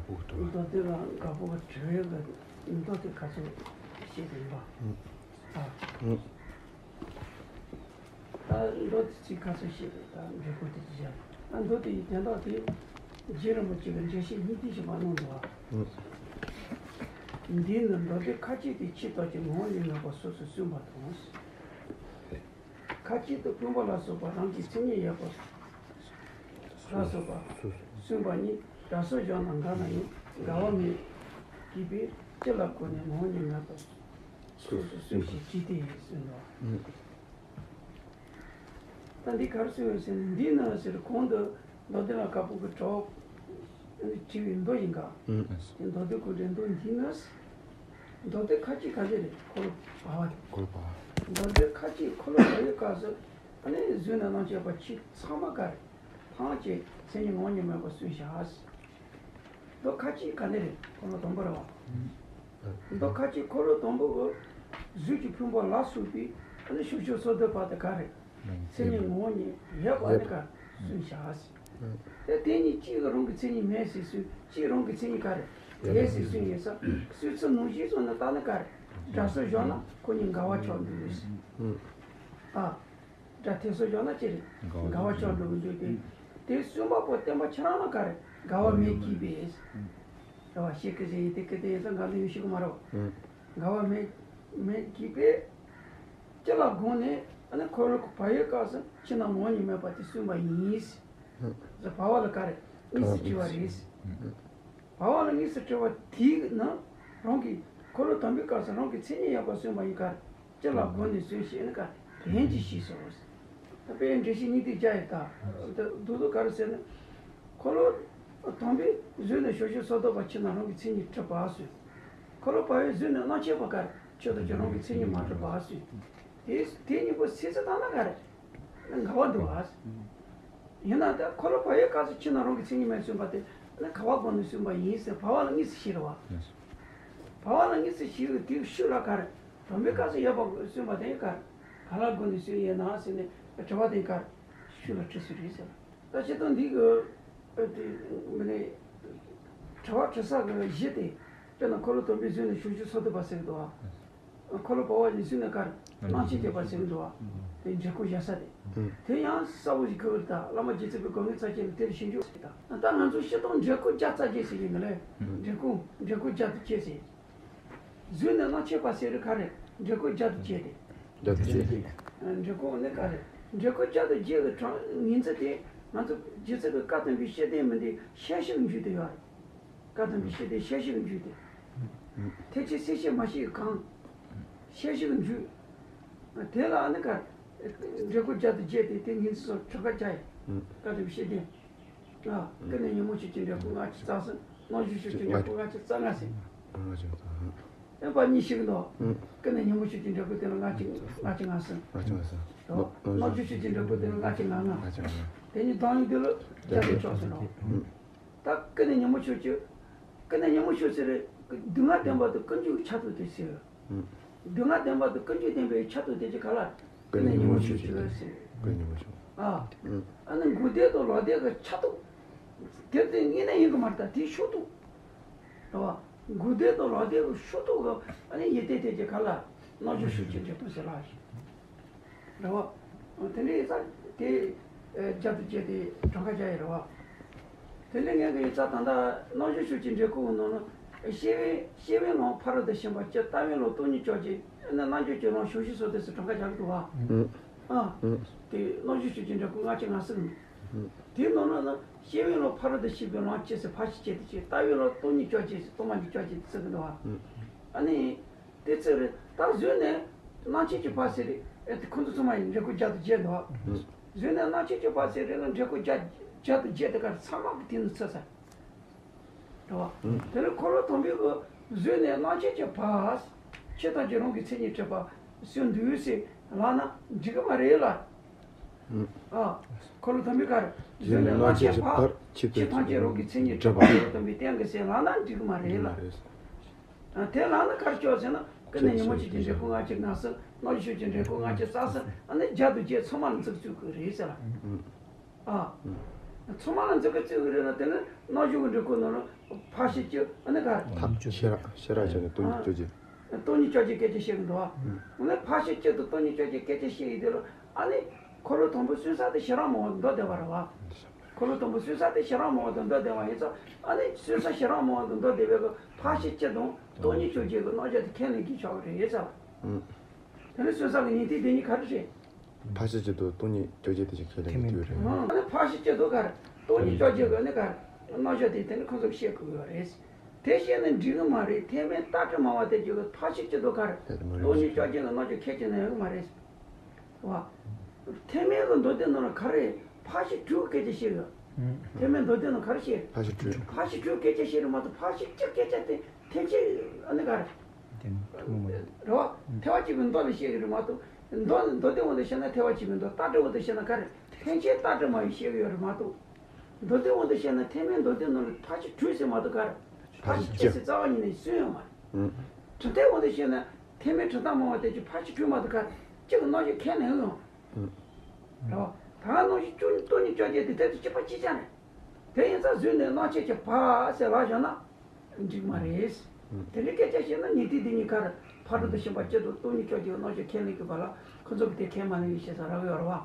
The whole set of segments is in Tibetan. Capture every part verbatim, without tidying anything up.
མདོ་སྡེ་ལ་དགའ་པོ་གི་དྲི་བའི་གི་མདོ་དེ་ཁ་ཚོན་བཤད་དེ་ཡིན་པ། ཨ། ད་མདོ་དེ་ཚིག་ཁ་ཚོན་བཤད་དེ་ད་འབྲས་བུ་དེ་ཅི་བྱ། ཨ། མདོ་དེ་ཡི་དོན་དག་དེ་རྗེ་རིན་པོ་ཆེ་གི་འགྲེལ་བཤད་སྙིང་བསྡུས་ཤིག་མ་གནང་འདུག་བ། འདི་ནི་མདོ་སྡེ་ཁ་ཅིག་སྟེ་ཆོས་ཐམས་ཅད་ངོ་བོ་ཉིད་མེད་པ་སོ་སོར་སུན་པ་དང་། ཁ་ཅིག་ཏུ་སྤུན་པ་ལ་སོགས་པ་རང་གི་མཚན་ཉིད་ཡོད་པ་ལ་སོགས་པ་སུན་པ་ཉིད་སྒྲ་སོགས་བཞག་ན་འགའ་ན་ཡང་འགལ་བ་མེད་ཀྱི་པས། ཅི་ལ་དགོངས་ནས་ངོ་བོ་ཉིད་མེད་པ་སོ་སོར་སུན་ཞེས་བྲིས་ཏེ་གསུངས་ལོ། ད་འདི་ག་རེ་གསུངས་ཡོད་ཟེར་ན། འདི་ནི་ཟེར་གོང་དུ་མདོ་སྡེ་ལ་དགའ་པོ་གི་དྲི་བ་དྲི་བའི་མདོ་ཡིན་ག། ཨུམ། དེ་མདོ་སྡེ་ཀུན་འགྲེལ་མདོ་འདི་ནི། མདོ་སྡེ་ཁ་ཅིག་ག་འདི་རེད། འཁོར་ལོ་བར་བ་རེད། འཁོར་ལོ་བར་བ། མདོ་སྡེ་ཁ་ཅིག་འཁོར་ལོ་བར་བའི་སྐབས་སུ་ཨ་ནི་གཟུགས་ནས་རྣམ་མཁྱེན་པ་ཆོས་ཚང་མ་ག་རེ། ཐམས་ཅད་མཚན་ཉིད་ངོ་བོ་ཉིད་མེད་པར་སུན་བྱས། མདོ་ཁ་ཅིག་ག་འདི་རེད། འཁོར་ལོ་དང་པོ་རེད་བ། མདོ་ཁ་ཅིག་འཁོར་ལོ་དང་པོ་གི་གཟུགས་ཀྱི་ཕུང་པོ་ལ་སོགས་པའི་ཨ་ནི་ཕྱོགས་ཆོས་སོ་བསྡུ་བ་དེ་ག་རེ། མཚན་ཉིད་ངོ་བོ་ཉིད་ཡོད་པ་ནི་ག་སུན་བྱས། དེ་དེ་གཉིས་གཅིག་གི་རང་གི་མཚན་ཉིད་མེད་ཟེར་སུན། གཅིག་རང་གི་མཚན་ཉིད་ག་རེ་ཡོད་ཟེར་སུན་ཡིན་ས། སུན་ཚུལ་ནང་བཞིན་སོང་ནས་བལྟས་ན་ག་རེ། སྒྲ་སོགས་བཞག་ན་ཁོ་གཉིས་འགལ་བ་ཆགས་འགྲོ་གི་ཟེར། ཨ། སྒྲ་དེ་ཚོ་བཞག་ན་ཅི་རེད། འགལ་བ་ཆགས་འགྲོ་གི་འདུག་སྟེ། དེ་སུན་པ་པོ་བསྟན་པ་ཁྱེད་རང་ལ་ག་རེ། འགལ་བ་མེད་ཀྱི་པས། རེད་བ། ཤེས་ཀྱི་ཟེར་ཡིན་དེ་སྐད་དེ་ཡིན་ཙང་འགལ་འདུ་ཡོད་ཤེས་ཀྱི་མ་རེད་བ། འགལ་བ་མེད་མེད་ཀྱི་པས། ཅི་ལ་དགོངས་ནས་ཨ་ནི་འཁོར་ལོ་བར་བའི་སྐབས་སུ་ཕྱི་ནང་ངོ་བོ་ཉིད་མེད་པ་དེ་སུན་པ་ཡིན། བར་བ་ལ་ག་རེ། གཉིས་སུ་དྲིལ་བ་རེད། བར་བ་ལ་གཉིས་སུ་དྲིལ་བ་དེའི་ནང་རང་གི་འཁོར་ལོ་དང་པོའི་སྐབས་སུ་རང་གི་མཚན་ཉིད་ཡོད་པ་སུན་པ་ཡིན་ག། ཅི་ལ་དགོངས་ནས་སུན་ཞེས་ནི་ག་དེ་ཡིན་གྱི་ཞེས་སོ། ད་དཔེ་འགྲེལ་བཤད་སྙིང་བསྡུས་རྒྱག་ཡོད་ད། ད་འདུག་འདུག་ག་རེ་ཟེར་ན། འཁོར་ལོ་དང་པོའི་གཟུགས་ནས་ཕྱོགས་ཆོས་སོ་བསྡུ་བ་ཕྱི་ནང་རང་གི་མཚན་ཉིད་གྲུབ་པ་སུན། འཁོར་ལོ་བར་བའི་གཟུགས་ནས་རྣམ་མཁྱེན་པ་ག་རེ། ཆོས་ཐམས་ཅད་རང་གི་མཚན་ཉིད་མ་གྲུབ་པ་སུན། དེ་དེ་གཉིས་པོ་སུན་ཚུལ་བལྟས་ན་ག་རེ། འགལ་བ་འདུག་བ། ཡིན་ན་ད་འཁོར་ལོ་བར་བའི་སྐབས་སུ་ཕྱི་ནང་རང་གི་མཚན་ཉིད་མེད་སུན་པ་དེ་ནི་ག་བ་དགོངས་ནས་སུན་པ་ཡིན་ཟེར། བར་བ་ལ་གཉིས་སུ་བྱས་རེད་བ། བར་བ་ལ་གཉིས་སུ་བྱས་པའི་དེའི་ཤུགས་ལ་ག་རེ། དང་པོའི་སྐབས་སུ་ཡོད་པ་སུན་པ་དེ་ག་རེ། ག་ལ་དགོངས་ནས་སུན་ཡིན་ན་ཟེར་ནས་དྲི་བ་དེ་ག་རེ་ཤུགས་ལ་དྲི་སྲོལ་རེད་ཟེར། ད་སྤྱིར་བཏང་འདི་གི་ཨ་དེ་མི་ནི་དྲི་བ་དྲི་ས་གི་གཞི་དེ། དཔེར་ན་འཁོར་ལོ་དང་པོའི་གཟུགས་ནས་ཕྱོགས་ཆོས་སོ་བསྡུ་བ་ཟེར་གི་འདུག་བ། འཁོར་ལོ་བར་བ་ཡི་གཟུགས་ནས་ག་རེ། རྣམ་མཁྱེན་སྐྱེས་པ་ཟེར་གི་འདུག་བ། དེ་འབྲས་བུ་བཞག་ས་དེ། དེ་ཡང་གསལ་པོ་ཞིག་གི་བར་ད་བླ་མ་རྗེ་བཙུན་པའི་དགོངས་ངེས་ཚར་གཅིག་ལ་དེར་ཞིབ་འཇུག་ཟེར་ད། ད་ང་ཚོ་སྤྱིར་བཏང་འབྲས་བུ་བརྒྱ་རྩ་བརྒྱད་ཟེར་གི་ཡིན་ནི་ལས། འབྲས་བུ་འབྲས་བུ་བརྒྱ་དང་བརྒྱད་ཟེར། གཟུགས་ནས་རྣམ་མཁྱེན་པ་ཟེར་རེད་ག་རེ། འབྲས་བུ་བརྒྱ་དང་བརྒྱད་དེ། བརྒྱ་དང་བརྒྱད་དེ། འབྲས་བུ་ནི་ག་རེ། འབྲས་བུ་བརྒྱ་དང་བརྒྱད་ཀྱི་གྲངས་ངེས་ཚིག་དེ་ང་ཚོ་རྗེ་བཙུན་པའི་བཀའ་གདམས་པའི་བཤེས་གདན་མི་འདི་ཤེར་ཕྱིན་གྱི་རྒྱུད་དུ་ཡོད་རེད། བཀའ་གདམས་པའི་བཤེས་གདན་ཤེར་ཕྱིན་གྱི་རྒྱུད་དེ། ཐེག་ཆེན་སེམས་བསྐྱེད་མ་བཤད་གང་། ཤེར་ཕྱིན་གྱི་རྒྱུད། དེ་ལ་ནི་ག་རེ། འབྲས་བུ་བརྒྱ་དང་བརྒྱད་དེ་དེ་ངེས་ཚིག་སོགས་གྲངས་ཀ་བརྒྱ་ཡིན། བཀའ་གདམས་པའི་བཤེས་གདན། ཨ། ཀུན་ནས་ཉོན་མོངས་ཆོས་ཀྱི་འབྲས་བུ་ལྔ་བཅུ་རྩ་གསུམ། རྣམ་འཇོག་ཆོས་ཀྱི་འབྲས་བུ་ལྔ་བཅུ་རྩ་ལྔ་ཟེར། ལྔ་བཅུ་རྩ་ལྔ། ཨེ་པ་གཉིས་ཤིག་འདུག་ཀུན་ནས་ཉོན་མོངས་ཆོས་ཀྱི་འབྲས་བུ་དེ་ལ་ལྔ་བཅུ་ལྔ་བཅུ་ང་གསུམ། ལྔ་བཅུ་ང་གསུམ། རྣམ་འཇོག་ཆོས་ཀྱི་འབྲས་བུ་དེ་ལ་ལྔ་བཅུ་ང་ལྔ། ལྔ་བཅུ་ང་ལྔ། དེ་གཉིས་བསྡོམས་ཡིན་དུས་ལ་བརྒྱ་དང་བཅུ་གསུམ་རེད། ད་ཀུན་ནས་ཉོན་མོངས་ཆོས་ཀྱི། ཀུན་ནས་ཉོན་མོངས་ཆོས་ཟེར་རེད། སྡུག་བསྔལ་བདེན་པ་དང་ཀུན་འབྱུང་ཆགས་ཚུལ་དེ་ཟེར། སྡུག་བསྔལ་བདེན་པ་དང་ཀུན་འབྱུང་བདེན་པའི་ཆགས་ཚུལ་དེ་ཅི་ག་ལ། ཀུན་ནས་ཉོན་མོངས་ཆོས་ཀྱི་ཟེར། ཀུན་ནས་ཉོན་མོངས་ཆོས། ཨ། ཨ་ནི་འགོག་བདེན་དང་ལོག་བདེན་གྱི་ཆགས་ཚུལ། དེ་དེ་དངོས་གནས་ཡིན་གྱི་མ་རེད་ད། དེའི་ཤུགས་རྟོགས། རེད་བ། འགོག་བདེན་དང་ལོག་བདེན་གྱི་ཤུགས་རྟོགས་ཀྱི་ཨ་ནི་ཡིན་ཏེ་དེ་ཅི་ག་ལ། རྣམ་འཇོག་ཆོས་ཀྱི་འབྲས་བུ་ཟེར་ལ། རེད་བ། དེ་འདྲའི་ཡིག་ཚགས་དེ་བརྒྱ་དང་བརྒྱད་དེ་གྲངས་ཀ་བརྒྱ་ཡིན་རེད་བ། དེ་འདྲའི་ངས་ཀྱི་ཡིག་ཚགས་ད་ལྟ་རྣམ་འཇོག་ཆོས་ཀྱི་འབྲས་བུ་ནང་ན། ཤེས་པའི་ཤེས་པའི་ལམ་ཕ་རོལ་ཏུ་ཕྱིན་པ་སྤྱི་ལྟ་བའི་ལམ་སྟོང་ཉིད་བཅོ་བརྒྱད། ཨ་ནི་རྣལ་འབྱོར་གྱི་ལམ་ཕྱོགས་བཞི་སོ་བསྡུ་ཟེར་གྲངས་ཀ་བརྒྱ་འདུག་བ། ཨ། དེ་རྣམ་འཇོག་ཆོས་ཀྱི་འབྲས་བུ་ལྔ་བཅུ་ང་གསུམ། དེའི་ནང་ན་ན་ཤེས་པའི་ལམ་ཕ་རོལ་ཏུ་ཕྱིན་པའི་ལམ་གཅིག་ཟེར་ཕར་ཕྱིན་བཅད་དེ་གཅིག་ལྟ་བའི་ལམ་སྟོང་ཉིད་བཅོ་བརྒྱད་ཟེར་སྟོང་པ་ཉིད་བཅོ་བརྒྱད་ཟེར་གྱི་འདུག་བ། ཨ་ནི། དེ་ཚོ་རེད། ད་གཟུགས་ནས་རྣམ་མཁྱེན་གྱི་བར་ཟེར་རེད། ཨེ་དེ་ཁོང་ཚོ་ཚང་མ་ཡིན། འབྲས་བུ་བརྒྱ་དང་བརྒྱད་འདུག་བ། གཟུགས་ནས་རྣམ་མཁྱེན་གྱི་བར་ཟེར་རེད་ལ་འབྲས་བུ་བརྒྱ་བརྒྱ་དང་བརྒྱད་དེ་གར་ཚང་མ་གི་དེ་ནི་ཚོད་ས། རེད་བ། དེ་ནི་འཁོར་ལོ་དང་པོའི་གི་གཟུགས་ནས་རྣམ་མཁྱེན་གྱི་བར། ཆོས་ཐམས་ཅད་རང་གི་མཚན་ཉིད་གྲུབ་པ་སུན་འདུག་ཟེར་ལབ་ན་འགྲིག་གི་མ་རེད་ལ། ཨ། འཁོར་ལོ་དང་པོའི་གར་གཟུགས་ནས་རྣམ་མཁྱེན་གྱི་བར་ཆོས་ཐམས་ཅད་རང་གི་མཚན་ཉིད་གྲུབ་པ་འཁོར་ལོ་དང་པོའི་སྟེང་གི་ཟེར་ལབ་ན་འགྲིག་གི་མ་རེད་ལ། ཨ། དེ་ལབ་ན་གར་ཆོག་ཟེར་ན་ཀུན་ནས་ཉོན་མོངས་ཆོས་ཀྱི་འབྲས་བུ་ལྔ་བཅུ་ང་གསུམ། རྣམ་འཇོག་ཆོས་ཀྱི་འབྲས་བུ་ལྔ་བཅུ་རྩ་གསུམ། ཨ་ནི་བརྒྱ་དང་བརྒྱད་ཚང་མ་ལ་ཚིག་བཙུགས་དགོས་རེད་ཟེར་ལ། ཨ། ཚང་མ་ལ་འཛིན་གི་བརྩི་གི་རེད་ན། དེ་ནི་རྣམ་གཞག་གི་འབྲས་བུ་ནང་ལ་ཕར་ཕྱིན་གཅིག་ཨ་ནི་ག་རེ། ཐབས་ཤེས་རབ་ཤེས་རབ་བྱས་ནས་སྟོང་ཉིད་བཅོ་བརྒྱད། སྟོང་ཉིད་བཅོ་བརྒྱད་སྐད་ཆ་བཤད་གི་འདུག་བ། ཨ་ནི་ཕར་ཕྱིན་གཅིག་ཏུ་སྟོང་ཉིད་བཅོ་བརྒྱད་སྐད་ཆ་བཤད་ཡི་དེ་ལ། ཨ་ནི་འཁོར་ལོ་དང་པོ་སུན་གསང་དེ་ཞེ་སྡང་མང་བོ་མདོ་སྡེ་པ་རེད་བ། འཁོར་ལོ་དང་པོ་སུན་གསང་དེ་ཞེ་སྡང་མང་བོ་དང་མདོ་སྡེ་པ་ཡིན་ཙང་། ཨ་ནི་སུན་གསང་ཞེ་སྡང་མང་བོ་དང་མདོ་སྡེ་པའི་གི་ཕར་ཕྱིན་གཅིག་དང་སྟོང་ཉིད་བཅོ་བརྒྱད་གི་རྣམ་གཞག་དེ་ཁས་ལེན་གྱི་ཆོག་གི་རེད་ཡིན་ཙང་། ཨ་ནི་སུན་གསང་གི་ཉན་ཐོས་སྡེ་གཉིས་ག་རེ་རེད། ཕར་ཕྱིན་གཅིག་ཏུ་སྟོང་ཉིད་བཅོ་བརྒྱད་དེ་ཞིག་ཁས་ལེན་གྱི་ཡོད་རེད། ཨ་ནི་ཕར་ཕྱིན་གཅིག་ཏུ་ག་རེ། སྟོང་ཉིད་བཅོ་བརྒྱད་གི་ནི་ག་རེ། རྣམ་གཞག་དེ་དེ་ནི་ཁོ་ཚོ་བཤད་དགོས་ཡོད་རེད། དེ་བཤད་ན་འགྲིག་གི་མ་རེད། ཐེག་དམན་རྟག་གྲུབ་སྨྲ་བ་དེ་ཚོ་གི་ཕར་ཕྱིན་གཅིག་ཏུ་ག་རེ། སྟོང་ཉིད་བཅོ་བརྒྱད་གི་རྣམ་གཞག་ཁས་ཀྱི་ན་ཡོང་གི་མ་རེད། བ། ཐེག་དམན་གྱི་མདོ་སྡེ་ནང་ལ་ག་རེ། ཕར་ཕྱིན་དྲུག་སྐད་ཆ་བཤད་ཡོད། ཐེག་དམན་མདོ་སྡེ་ནང་ག་རེ་བཤད། ཕར་ཕྱིན་དྲུག་ཕར་ཕྱིན་དྲུག་སྐད་ཆ་བཤད་རེད་མ་གཏོགས་ཕར་ཕྱིན་གཅིག་སྐད་ཆ་དེ་ཐེག་ཆེན་ཨ་ནི་ག་རེ། དེ་ནི་ཐུན་མོང་མ་ཡིན། རེད་བ། ཐེག་པ་ཆེན་པོའི་མདོ་ལ་བཤད་ཀྱི་རེད་མ་གཏོགས། མདོ་མདོ་སྡེ་དབང་དུ་བཤད་ན་ཐེག་པ་ཆེན་པོའི་མདོ། རྟག་གྲུབ་དབང་དུ་བཤད་ན་ག་རེ། ཐེག་ཆེན་རྟག་གྲུབ་སྨྲ་བས་བཤད་ཀྱི་ཡོད་རེད་མ་གཏོགས། མདོ་སྡེ་དབང་དུ་བཤད་ན་ཐེག་དམན་མདོ་སྡེ་ནང་ལ་ཕར་ཕྱིན་དྲུག་ཟེར་མ་གཏོགས་ག་རེ། ཕར་ཕྱིན་གཅིག་ཟེར་རྩ་བ་ཉིད་ནས་གསུངས་ཡོད་མ་རེད། གྲུབ་མཐའི་དབང་དུ་བཤད་ན་ཐེག་དམན་གྲུབ་མཐའ་སྨྲ་བ་དེ་ཚོ་ཕར་ཕྱིན་དྲུག་མ་གཏོགས་ག་རེ། གཅིག་གི་རྣམ་གཞག་ཁས་ལེན་ཡོང་། རེད་བ། ད་ག་རྣམ་གཞག་བཅུ་གཉིས་སྟོང་ཉིད་བཅོ་བརྒྱད་དེ་དེ་ཚོ་གཅིག་པ་གཅིག་རྐྱང་རེད། དེ་ཡིན་ཙང་རྫུན་ནི་རྣམ་བཅད་ཀྱི་བར་ཟེར་ལབ་བཞག་ན་འགྲིག་མ་རེད། དེ་འདྲའི་སྐད་ཆ་བཤད་ན་ཉན་ཐོས་སྡེ་གཉིས་ཀ་རེ། ཕ་རོལ་ཏུ་ཕྱིན་པ་གཅིག་ཏུ་སྟོང་ཉིད་བཅོ་བརྒྱད་རྣམ་གཞག་ཁས་ལེན་གྱི་བར་ལ་ཁོ་ཚོ་གི་དེ་ཁས་མ་ལེན་ཡོད་བཤད་ས་རག་ཡོད་རེད་བ།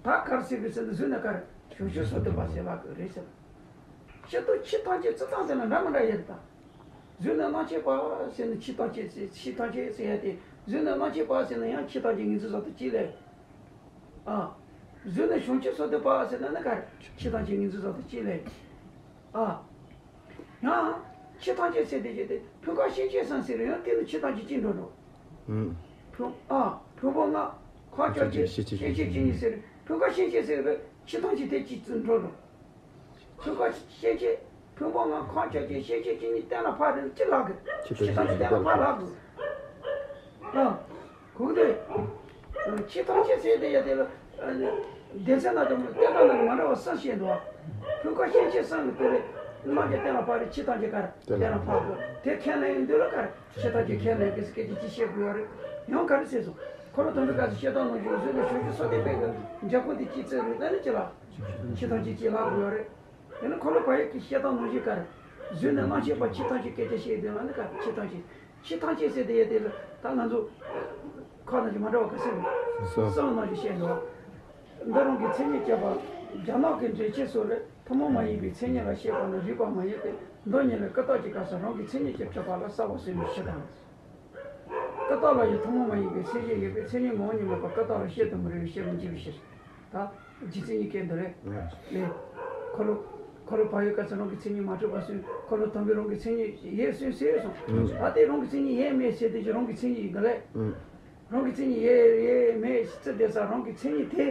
ད་ག་རེ་ཟེར་དགོས་ཟེར་ན་རྫུན་ནི་ག་རེ། བྱང་ཆུབ་སོ་ཐར་པ་ཟེར་ལབ་དགོས་རེད་ཟེར། སྤྱིར་དུ་ཆོས་ཐམས་ཅད་རྩི་སྟངས་དེ་ལ་འདྲ་མི་འདྲ་ཡོད་རེད་ད། རྫུན་ནི་རྣམ་བཅད་པ་ཟེར་ན་ཆོས་ཐམས་ཅད་ཟེར། ཆོས་ཐམས་ཅད་ཟེར་ཡ་དེ། རྫུན་ནི་རྣམ་བཅད་པ་ཟེར་ན་ཡང་ཆོས་ཐམས་ཅད་ངེས་འཛིན་བཟོ་ལྟ་གཅིག་ལས། ཨ། རྫུན་ནི་བྱང་ཆུབ་སོ་ཐར་པ་ཟེར་ན་ནི་ག་རེ། ཆོས་ཐམས་ཅད་ངེས་འཛིན་བཟོ་ལྟ་གཅིག་ལས། ཨ། ཡང་། ཆོས་ཐམས་ཅད་ཟེར་དེ་བྱས་ཏེ་ཕུང་ཁམས་སྐྱེ་མཆེད་གསུམ་ཟེར་ཡང་དེ་ནི་ཆོས་ཐམས་ཅད་གཅིག་འགྲོ་འགྲོ། ཕུང་། ཨ། ཕུང་པོ་ལྔ། ཁམས་བཅོ་བརྒྱད། སྐྱེ་མཆེད་སྐྱེ་མཆེད་བཅུ་གཉིས་ཟེར། ཕུང་ཁམས་སྐྱེ་མཆེད་ཟེར་བའི་ཆོས་ཐམས་ཅད་དེ་གཅིག་ཙམ་འགྲོ་འགྲོ། ཕུང་ཁམས་སྐྱེ་མཆེད། ཕུང་པོ་ལྔ། ཁམས་བཅོ་བརྒྱད། སྐྱེ་མཆེད་བཅུ་གཉིས་གཏན་ལ་ཕབ་རེད། ཅི་ལབ་དགོས། ཆོས་ཐམས་ཅད་གཏན་ལ་ཕབ་ལབ་དགོས། ཨ། གོ་གི་འདུག་ཆོས་ཐམས་ཅད་ཟེར་དེ་ཡ་དེ་ལ། སྡེ་ཚན་ནང་དུ་བསྟན་སྟངས་ནང་མ་འདྲ་བ་གསུམ་བཤད་འདུག་ཕུང་ཁམས་སྐྱེ་མཆེད་གསུམ་གྱི་དེ་ལས་རྣམ་པར་གཏན་ལ་ཕབ་རེད། ཆོས་ཐམས་ཅད་ག་རེ་གཏན་ལ་ཕབ་དགོས། དེ་ཁས་ལེན་ཡོང་དུས་ལ་ག་རེ། ཆོས་ཐམས་ཅད་ཁས་ལེན་དགོས་ཟེར་སྐད་ཆ་ཅིག་བཤད་དགོས་ཡོད་རེད། ཡང་ག་རེ་ཟེར་སོང་། འཁོར་ལོ་དང་པོའི་སྐབས་སུ་བཤད་སྟངས་ནང་བཞིན་རྫུན་ནི་བྱང་ཆུབ་སོ་ཐར་པའི་འཇའ་གུར་དེ་གཅིག་ཙམ་རེད། ད་ནི་ཅི་ལ། ཆོས་ཐམས་ཅད་ཅི་ལབ་དགོས་ཡོད་རེད། དེ་ནི་འཁོར་ལོ་བག་ཡོད་ཀྱི་བཤད་སྟངས་ནང་བཞིན་ག་རེ། རྫུན་ནི་རྣམ་བཅད་པ། ཆོས་ཐམས་ཅད་སྐད་ཆ་བཤད་དེ་ལ་ནི་ག་རེ། ཆོས་ཐམས་ཅད། ཆོས་ཐམས་ཅད་ཟེར་དེ་ཡ་དེ་ལ་ད་ང་ཚོ་ཁ་ནང་བཞིན་མ་འདྲ་བ་ག་ཟེར་ན། གསུམ་ནང་བཞིན་བཤད་འདུག་འདི་རང་གི་མཚན་ཉིད་བསྐྱེད་པ། རྒྱ་ནག་གི་འགྲེལ་བྱེད་སོགས་ལས་ཐུན་མོང་མ་ཡིན་པའི་མཚན་ཉིད་ལ་བཤད་པ་ནི་རིགས་པ་མ་ཡིན་ཏེ། མདོ་ཉིད་ལས་ཀུན་བརྟགས་ཀྱི་སྐབས་སུ་རང་གི་མཚན་ཉིད་ཀྱིས་གྲུབ་པ་ལ་གསལ་བར་གསུངས་པའི་ཕྱིར་དང་། ཀུན་བརྟགས་ལ་ཡང་ཐུན་མོང་མ་ཡིན་པའི་མཚན་གཞི་ཡོད་པས་མཚན་ཉིད་ངོ་བོ་ཉིད་མེད་པར་ཀུན་བརྟགས་ལ་བཤད་དུ་མི་རུང་བའི་བཤད་པ་འཇུག་པའི་ཕྱིར། ད་རྗེ་བཙུན་གཉིས་ཀའི་འདི་རེད། ལས། འཁོར་ལོ། འཁོར་ལོ་བག་ཡོད་སྐབས་སུ་རང་གི་མཚན་ཉིད་མ་གྲུབ་པ་གསུངས། འཁོར་ལོ་དང་པོའི་རང་གི་མཚན་ཉིད་ཡོད་གསུངས་ཟེར་སོང་། ད་ལྟའི་རང་གི་མཚན་ཉིད་ཡོད་མེད་ཟེར་དེ་ཀྱི་རང་གི་མཚན་ཉིད་ཡིན་ག་ལས། རང་གི་མཚན་ཉིད་ཡོད་ཡོད་མེད་ཟེར་དེ་ས་རང་གི་མཚན་ཉིད་དེ།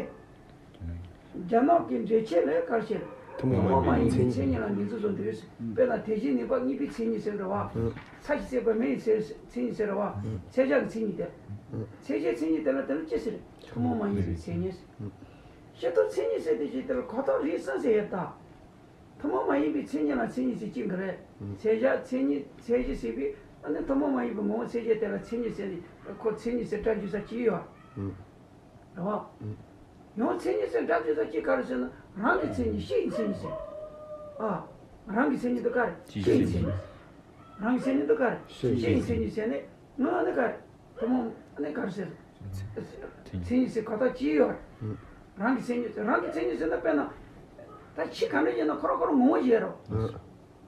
རྒྱ་ནག་གི་འགྲེལ་བྱེད་ལས་ག་རེ་བཤད། ཐུན་མོང་མ་ཡིན་པའི་མཚན་ཉིད་ལ་ངེས་འཛིན་བཟོ་འདུག་དཔེར་ན་དེ་བཞིན་གནས་པ་གཉིས་པའི་མཚན་ཉིད་ཟེར་རེད་བ། ཚ་ཞིང་གསེག་པ་མེ་ཡི་མཚན་ཉིད་ཟེར་རེད་བ། མཚན་བྱང་གི་མཚན་ཉིད་དེ། མཚན་བྱང་མཚན་ཉིད་དེ་ལ་དེ་ལ་ཅི་ཟེར། ཐུན་མོང་མ་ཡིན་པའི་མཚན་ཉིད་ཟེར། སྤྱིར་བཏང་མཚན་ཉིད་ཟེར་དེ་ཅིག་དེ་ལ་གོ་རྟོགས་རིགས་གསུམ་ཟེར་ཡོད་ད། ཐུན་མོང་མ་ཡིན་པའི་མཚན་ཉིད་ལ་མཚན་ཉིད་ཟེར་གྱི་འདུག་རེད། མཚན་བྱང་མཚན་ཉིད་མཚན་གཞི་ཟེར་བའི་ཨ་ནི་ཐུན་མོང་མ་ཡིན་པའི་ངོ་བོ་མཚན་གཞི་དེ་ལ་མཚན་ཉིད་ཟེར་ནས་ཁོ་མཚན་ཉིད་ཟེར་སྒྲ་འཇུག་ས་ཅིག་ཡོད། རེད་བ། ཡང་མཚན་ཉིད་ཟེར་སྒྲ་འཇུག་ས་ཅིག་ག་རེ་ཟེར་ན་རང་གི་མཚན་ཉིད་ཕྱི་ཡི་མཚན་ཉིད་ཟེར། ཨ། རང་གི་མཚན་ཉིད་དེ་ག་རེ། ཕྱི་ཡི་མཚན་ཉིད། རང་གི་མཚན་ཉིད་དེ་ག་རེ། ཕྱི་ཡི་མཚན་ཉིད་ཟེར་ནས་ང་ཨ་ནི་ག་རེ། ཐུན་མོང་ཨ་ནི་ག་རེ་ཟེར། མཚན་ཉིད་ཟེར་གོ་རྟོགས་ཅི་ཡོད། རང་གི་མཚན་ཉིད་རང་གི་མཚན་ཉིད་ཟེར་ན་དཔེར་ན། ད་ཕྱི་ག་འདྲ་ཡིན་ན་ཁོ་རང་ཁོ་རང་ངོ་བོ་ཡོད་རེད།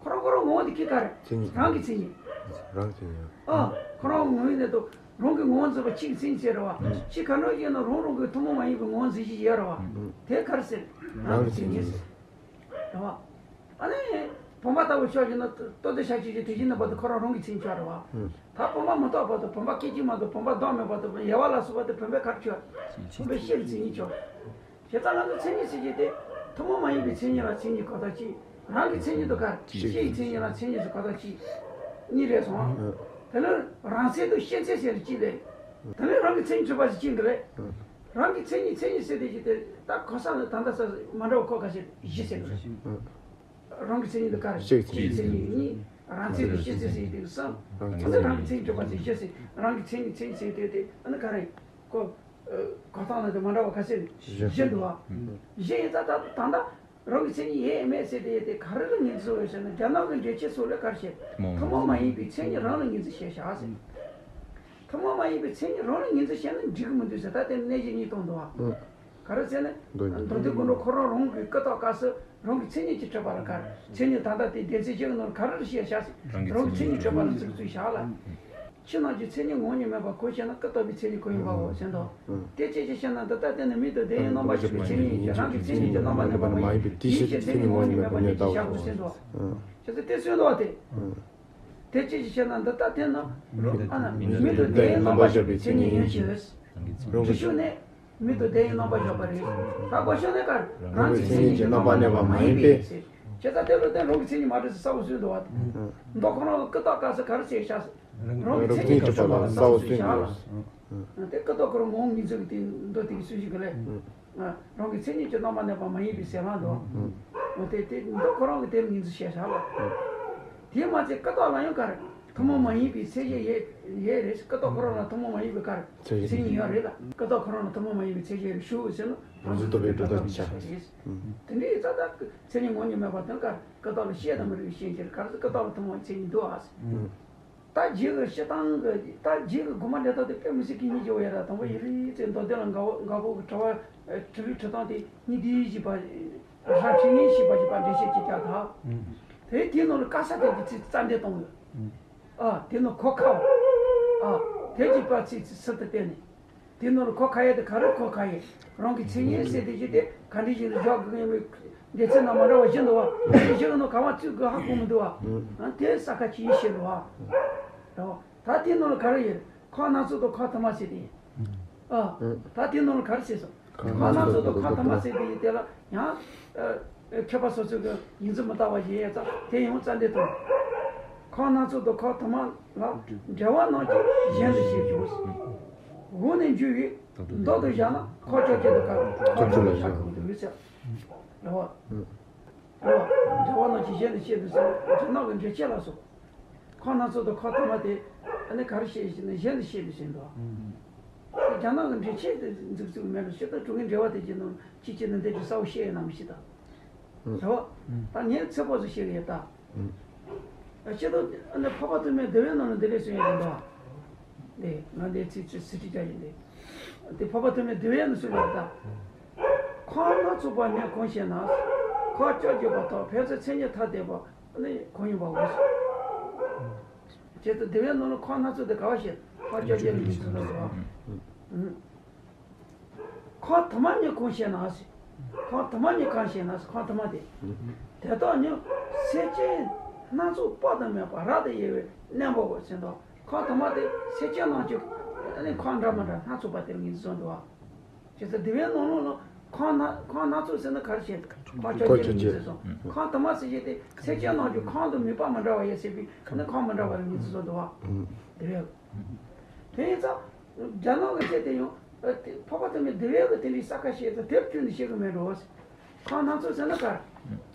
ཁོ་རང་ཁོ་རང་ངོ་བོ་དེ་ཁྱི་ག་རེ། མཚན་ཉིད། རང་གི་མཚན་ཉིད། རང་གི་མཚན་ཉིད། ཨ། ཁོ་རང་ངོ་བོ་ཡིན་ནས་དུ་རང་གི་ངོ་བོ་འཛིན་པ་ཕྱི་གི་མཚན་ཉིད་ཟེར་རེད་བ། ཕྱི་ག་འདྲ་ཡིན་ན་རང་རང་གི་ཐུན་མོང་མ་ཡིན་པའི་ངོ་བོ་འཛིན་གཞི་ཡོད་རེད་བ། དེ་ག་རེ་ཟེར། རང་གི་མཚན་ཉིད་ཟེར། རེད་བ། ཨ་ནི། བུམ་པ་ལྟ་བུ་ཕྱོགས་ཀྱི་ནི་ལྟོ་ལྡིར་ཤ་ཆུ་ཆེ་དེ་བཞིན་ནི་བར་དུ་ཁོ་རང་རང་གི་མཚན་ཉིད་ཆགས་རེད་བ། ད་བུམ་པ་མི་རྟོག་བར་དུ་བུམ་པ་སྐད་ཅིག་མ་གཏོགས་བུམ་པ་གདོང་མེད་བར་དུ་ཡལ་བ་ལ་སོགས་པ་དེ་བུམ་པའི་གར་ཆོད། བུམ་པའི་ཕྱིར་མཚན་ཉིད་ཆོག་བྱས་ཙང་ང་ཚོ་མཚན་ཉིད་ཟེར་གྱི་དེ་ཐུན་མོང་མ་ཡིན་པའི་མཚན་ཉིད་ལ་མཚན་ཉིད་གོ་རྟོགས་གཅིག་རང་གི་མཚན་ཉིད་དུ་གར། ཕྱི་ཡི་མཚན་ཉིད་ལ་མཚན་ཉིད་ཟེར་གོ་རྟོགས་གཅིག་གཉིས་རེད་སོང་། དེ་ནི་རང་མཚན་དང་ཕྱི་མཚན་ཟེར་གཅིག་ལས། དེ་ནི་རང་གི་མཚན་ཉིད་གྲུབ་པ་ཟེར་གཅིག་གི་ལས། རང་གི་མཚན་ཉིད་མཚན་ཉིད་ཟེར་དེ་གཅིག་དེ་ད་གོ་ས་ལ་ད་ལྟ་ས་མ་འདྲ་བ་ཁོ་ག་ཟེར་གཞི་ཟེར་གི་རེད། རང་གི་མཚན་ཉིད་དུ་གར། ཕྱི་ཡི་མཚན་ཉིད་གཉིས། རང་མཚན་དང་ཕྱི་མཚན་ཟེར་དེ་གསུམ། ཨ་ནི་རང་གི་མཚན་ཉིད་གྲུབ་པ་ཟེར་གཞི་ཟེར། རང་གི་མཚན་ཉིད་མཚན་ཉིད་ཟེར་དེ་དེ་ཨ་ནི་ག་རེ། ཁོ། གོ་སྟངས་ལ་དེ་མ་འདྲ་བ་ག་ཟེར། བཞི་འདུག་བ། བཞི་ཡིན་ཙང་ད་ད་ལྟ། རང་གི་མཚན་ཉིད་ཡོད་མེད་ཟེར་དེ་དེ་ག་རེ་ལ་ངོས་འཛིན་ཡོད་ཟེར་ན། རྒྱ་ནག་གི་འགྲེལ་བྱེད་སོགས་ལ་ག་རེ་བཤད། ཐུན་མོང་མ་ཡིན་པའི་མཚན་ཉིད་རང་ལ་ངོས་འཛིན་བྱས་བཞག་ཟེར། ཐུན་མོང་མ་ཡིན་པའི་མཚན་ཉིད་རང་ལ་ངོས་འཛིན་བྱས་ན་འགྲིག་གི་མི་འདུག་ཟེར། ད་དེ་གནས་གཞི་གཉིས་སྟོན་འདུག་བ། ག་རེ་ཟེར་ན། མདོ་མདོ་སྡེ་དགོངས་གྲུབ་ཁོ་རང་རང་གི་ཀུན་རྟོག་སྐབས་སུ་རང་གི་མཚན་ཉིད་ཀྱིས་གྲུབ་པ་ལ་ག་རེ། མཚན་ཉིད་ད་ལྟ་དེ་སྡེ་ཚན་བཞི་གི་ནང་ག་རེ་བཤད་བཞག་ཟེར། རང་གི་མཚན་ཉིད་ཀྱིས་གྲུབ་པ་ལ་ཚིག་ཚུལ་བཞག་ལ། ཕྱི་ནང་གི་མཚན་ཉིད་ངོ་བོ་ཉིད་མེད་པར་གོ་ཤེས་ན་ཀུན་རྟོག་པའི་མཚན་ཉིད་ཀུན་ཡིན་པའོ་ཟེར་འདུག་དེ་ཅི་ཞིག་ཤེས་ན་འདི་ལྟར་བསྟན་ནས། མིག་ཏུ་བདེ་བའི་རྣམ་པར་ཤར་བའི་མཚན་ཉིད་ཀྱིས་རང་གི་མཚན་ཉིད་ཀྱི་རྣམ་པར་གནས་པ་མ་ཡིན་པའི་དེའི་ཕྱིར་མཚན་ཉིད་ངོ་བོ་ཉིད་མེད་པར་ཉིད་ཀྱིས་བཞག་གོ་ཟེར་འདུག་བྱས་ཙང་དེ་གསུངས་འདུག་སྟེ། དེ་ཅི་ཞིག་ཤེས་ན་འདི་ལྟར་བསྟན་ན། ཨ་ན་མིག་ཏུ་བདེ་བའི་རྣམ་པར་ཤར་བའི་མཚན་ཉིད་ཡིན་ཕྱིར། རང་གི་ཞུ་ནས། མིག་ཏུ་བདེ་བའི་རྣམ་པར་ཤར་བ་རེད། ད་གོ་ཤེས་ནས་ག་རེ། རང་གི་མཚན་ཉིད་ཀྱི་རྣམ་པར་གནས་པ་མ་ཡིན་པས། བྱས་ཙང་དེ་ལ་བརྟེན་རང་གི་མཚན་ཉིད་མ་གྲུབ་ཟེར་གསལ་པོ་གསུངས་འདུག་བ། མདོ་ཁོ་རང་གི་ཀུན་རྟོག་སྐབས་སུ་ག་རེ་བྱས་བཞག་ཟེར། རང་གི་མཚན་ཉིད་གྲུབ་པ་ལ་གསལ་པོ་གསུངས་འདུག་དེ་ཀུན་རྟོག་ཁོ་རང་ངོ་བོ་ངོས་འཛིན་གྱི་དེ་མདོ་དེ་གི་སུ་ཞིག་གི་ལས། རང་གི་མཚན་ཉིད་ཀྱི་རྣམ་པར་གནས་པ་མ་ཡིན་པའི་ཟེར་བ་འདུག་དེ་དེ་མདོ་ཁོ་རང་གི་དེ་ངོས་འཛིན་བྱས་བཞག་ལ། དེ་མ་ཚད་ཀུན་རྟོག་ལ་ཡང་ག་རེ། ཐུན་མོང་མ་ཡིན་པའི་ཚད་གཞི་ཡོད་ཡོད་རེད། ཀུན་རྟོག་ཁོ་རང་ལ་ཐུན་མོང་མ་ཡིན་པའི་ག་རེ། མཚན་ཉིད་མཚན་ཉིད་ཡོད་རེད་ལ། ཀུན་རྟོག་ཁོ་རང་ལ་ཐུན་མོང་མ་ཡིན་པའི་ཚད་གཞི་རེད་ཞུ་ཟེར་ན། རང་རྫུན་རྟོག་པའི་སྒྲོ་བཏགས་ཀྱི་ཆ་རེད། དེ་འདྲའི་ཡིན་ཙང་ད་མཚན་ཉིད་ངོ་བོ་ཉིད་མེད་པ་དེ་ག་རེ། ཀུན་རྟོག་ལ་བཤད་དང་མི་རིགས་ཤེས་ཀྱི་རེད། ག་རེ་ཟེར་ཀུན་རྟོག་ལ་ཐུན་མོང་མཚན་ཉིད་འདུག་ཨ་ཟེར། ད་རྗེས་ཀྱི་སྤྱིར་བཏང་གི་ད་རྗེས་ཀྱི་དགོངས་པ་འགྲེལ་སྟངས་དེ་དཔེ་མི་སྲིད་ཀྱི་སྙིང་རྗེ་བོ་ཡོད་ར། དང་པོ་ཡིག་རིགས་ཚེ་མདོ་སྡེ་ལ་འགག་པོ་འགག་པོ་གི་དྲི་བ་དྲི་ལུགས་དྲི་སྟངས་དེ་སྙིང་བསྡུས་བཞི་པ། ར་ཁྲི་ངན་ཞེས་པ་ཞེས་པ་འགྲེལ་བཤད་ཅིག་ཀྱང་དག་དེ་དེའི་ནང་ལ་དཀའ་ས་དེ་གི་ཚིག་རྩ་འགྲེལ་གཏོང་གི། ཨ་དེ་ནི་གོ་ཁ་བ། ཨ་དེ་གི་པ་ཚིག་ཚིག་སུ་དུ་བསྟན་ནས། དེ་ནི་གོ་ཁ་ཡ་དེ་ག་རེ་གོ་ཁ་ཡ། རང་གི་མཚན་ཉིད་ཟེར་དེ་བཞི་དེ་ག་འདྲ་ཞིག་ལ་འཇོག་དགོས་ཡིན་པའི་སྡེ་ཚན་ནང་མ་འདྲ་བ་བཞི་འདུག་བ། དེ་བཞི་གི་ནང་ག་བ་ཚུད་དགོས་ཧ་གོ་མི་འདུག་བ། ཨ་དེ་ས་ཁ་ཅིག་ཤེས་འདུག་བ། རེད་བ། ད་དེ་ནང་ལ་ག་རེ་ཡོད། ཁོག་སྣ་ཚོགས་དང་ཁོག་དུ་མ་ཟེར་དེ་ཡིན། ཨ། ད་དེ་ནང་ལ་ག་རེ་བྱས་སོང་། ཁོག་སྣ་ཚོགས་དང་ཁོག་དུ་མ་ཟེར་དེ་ཡིན་དེ་ལ་ཡང་། ཨ། མཁས་པ་སོ་སོ་གི་ཡིག་འཛིན་མི་ལྟ་བ་ཞིག་ཡོད་ཙང་དེ་ཡང་རྩ་འདི་དང་། ཁོག་སྣ་ཚོགས་དང་ཁོག་དུ་མ་ལ་འབྲེལ་བ་རྣམས་ཀྱིས་གཞན་དུ་བཤད་ཀྱང་། འོག་ནས་འཇུག་པའི་མདོ་དུ་བཞག་ན་ཁོག་ཅོག་ཅན་དུ་ཁ་ཁོག་ཅོག་ལ་བཞག་དགོས་འདུག་ཟེར། རེད་བ། འབྲེལ་བ་རྣམས་ཀྱིས་གཞན་དུ་བཤད་དུ་ཟེར་ན་རྒྱ་ནག་གི་འགྲེལ་བྱེད་ལ་སོགས། ཁོག་སྣ་ཚོགས་དང་ཁོག་དུ་མ་དེ་ཨ་ནི་ག་རེ་བཤད་ཞེ་ན་གཞན་དུ་བཤད་དུ་ཟེར་འདུག་རྒྱ་ནག་གི་འགྲེལ་བྱེད་དེ་འཛུགས་བཙུགས་མེད་ལ་ཤེས་ད་དྲུག་གི་འགྲེལ་བ་དེ་གྱི་ནང་གཅིག་གཅིག་ནི་འདི་གི་གསལ་བོ་བཤད་ཡོད་ན་མི་ཤེས་ད། རེད་བ། ད་ངས་ཚིག་པོ་ཟིག་བཤད་གི་ཡོད་ད། ཨ་ཅེ་དང་ཨ་ནི་འཕགས་པ་སྟོན་པའི་འདུལ་བའི་ནང་ལ་འདི་ལས་གསུངས་ཡོད་འདུག་འདི་ང་འདི་ཚིག་ཚིག་ཚིག་ཁྲིད་བྱ་ཡིན་འདི། འདི་འཕགས་པ་སྟོན་པའི་འདུལ་བའི་ནང་གསུངས་པ་རེད་ད། ཁོག་སྣ་ཚོགས་པ་ནི་གང་ཞེ་ན། ཁོག་ཅོག་གཅིག་པ་དག་ཕན་ཚུན་མཚན་ཉིད་ཐ་དད་པ་ནི་གང་ཡིན་པའོ། ཁྱེད་ཚོ་འདུལ་བའི་ནང་ལ་ཁོག་སྣ་ཚོགས་དེ་ག་བ་ཞེ་ན་ཁོག་ཅོག་གཅིག་ནི་མི་ཚོགས་ལ་རེད་བ། ཁོག་དུ་མ་ནི་གང་ཞེ་ན་ཟེར། ཁོག་དུ་མ་ནི་གང་ཞེ་ན་ཟེར། ཁོག་དུ་མ་དེ། དེ་དག་ནི་སེམས་ཅན་སྣ་ཚོགས་དཔག་ཏུ་མེད་པ་རབ་ཏུ་དབྱེ་བའི་གནས་འབབ་བོ་ཟེར་དོ། ཁོག་དུ་མ་དེ་སེམས་ཅན་རྣམས་ཀྱི་ཨ་ནི་ཁོག་འདྲ་མི་འདྲ་སྣ་ཚོགས་པ་དེར་ངོས་འཛིན་འདུག་བ། བྱས་ཙང་འདུལ་བའི་ནང་ལོགས་ལ་ཁོག་སྣ་ཁོག་སྣ་ཚོགས་ཟེར་ན་ག་རེ་བྱེད། ཁོག་ཅོག་ཅོག་ཅོག་ཅོག་ཟེར་སོང་། ཁོག་དུ་མ་ཟེར་བྱེད་དེ་སེམས་ཅན་རྣམས་ཀྱི་ཁོག་དང་མོས་པ་མི་འདྲ་བ་ཡོད་ཟེར་བའི་ཨ་ནི་ཁོག་མི་འདྲ་བ་ལ་ངོས་འཛིན་འདུག་བ། འདུལ་བའི། དེ་ཡིན་ཙང་། རྒྱ་ནག་གི་བཤད་དེ་ཡང་། འཕགས་པ་སྟོན་པའི་འདུལ་བའི་གི་དེ་འདྲའི་ས་ཁ་བཤད་ཙང་དེར་བསྐྱོན་ནས་བཤད་གི་མེད་འགྲོ། ཁོག་སྣ་ཚོགས་ཟེར་ན་ག་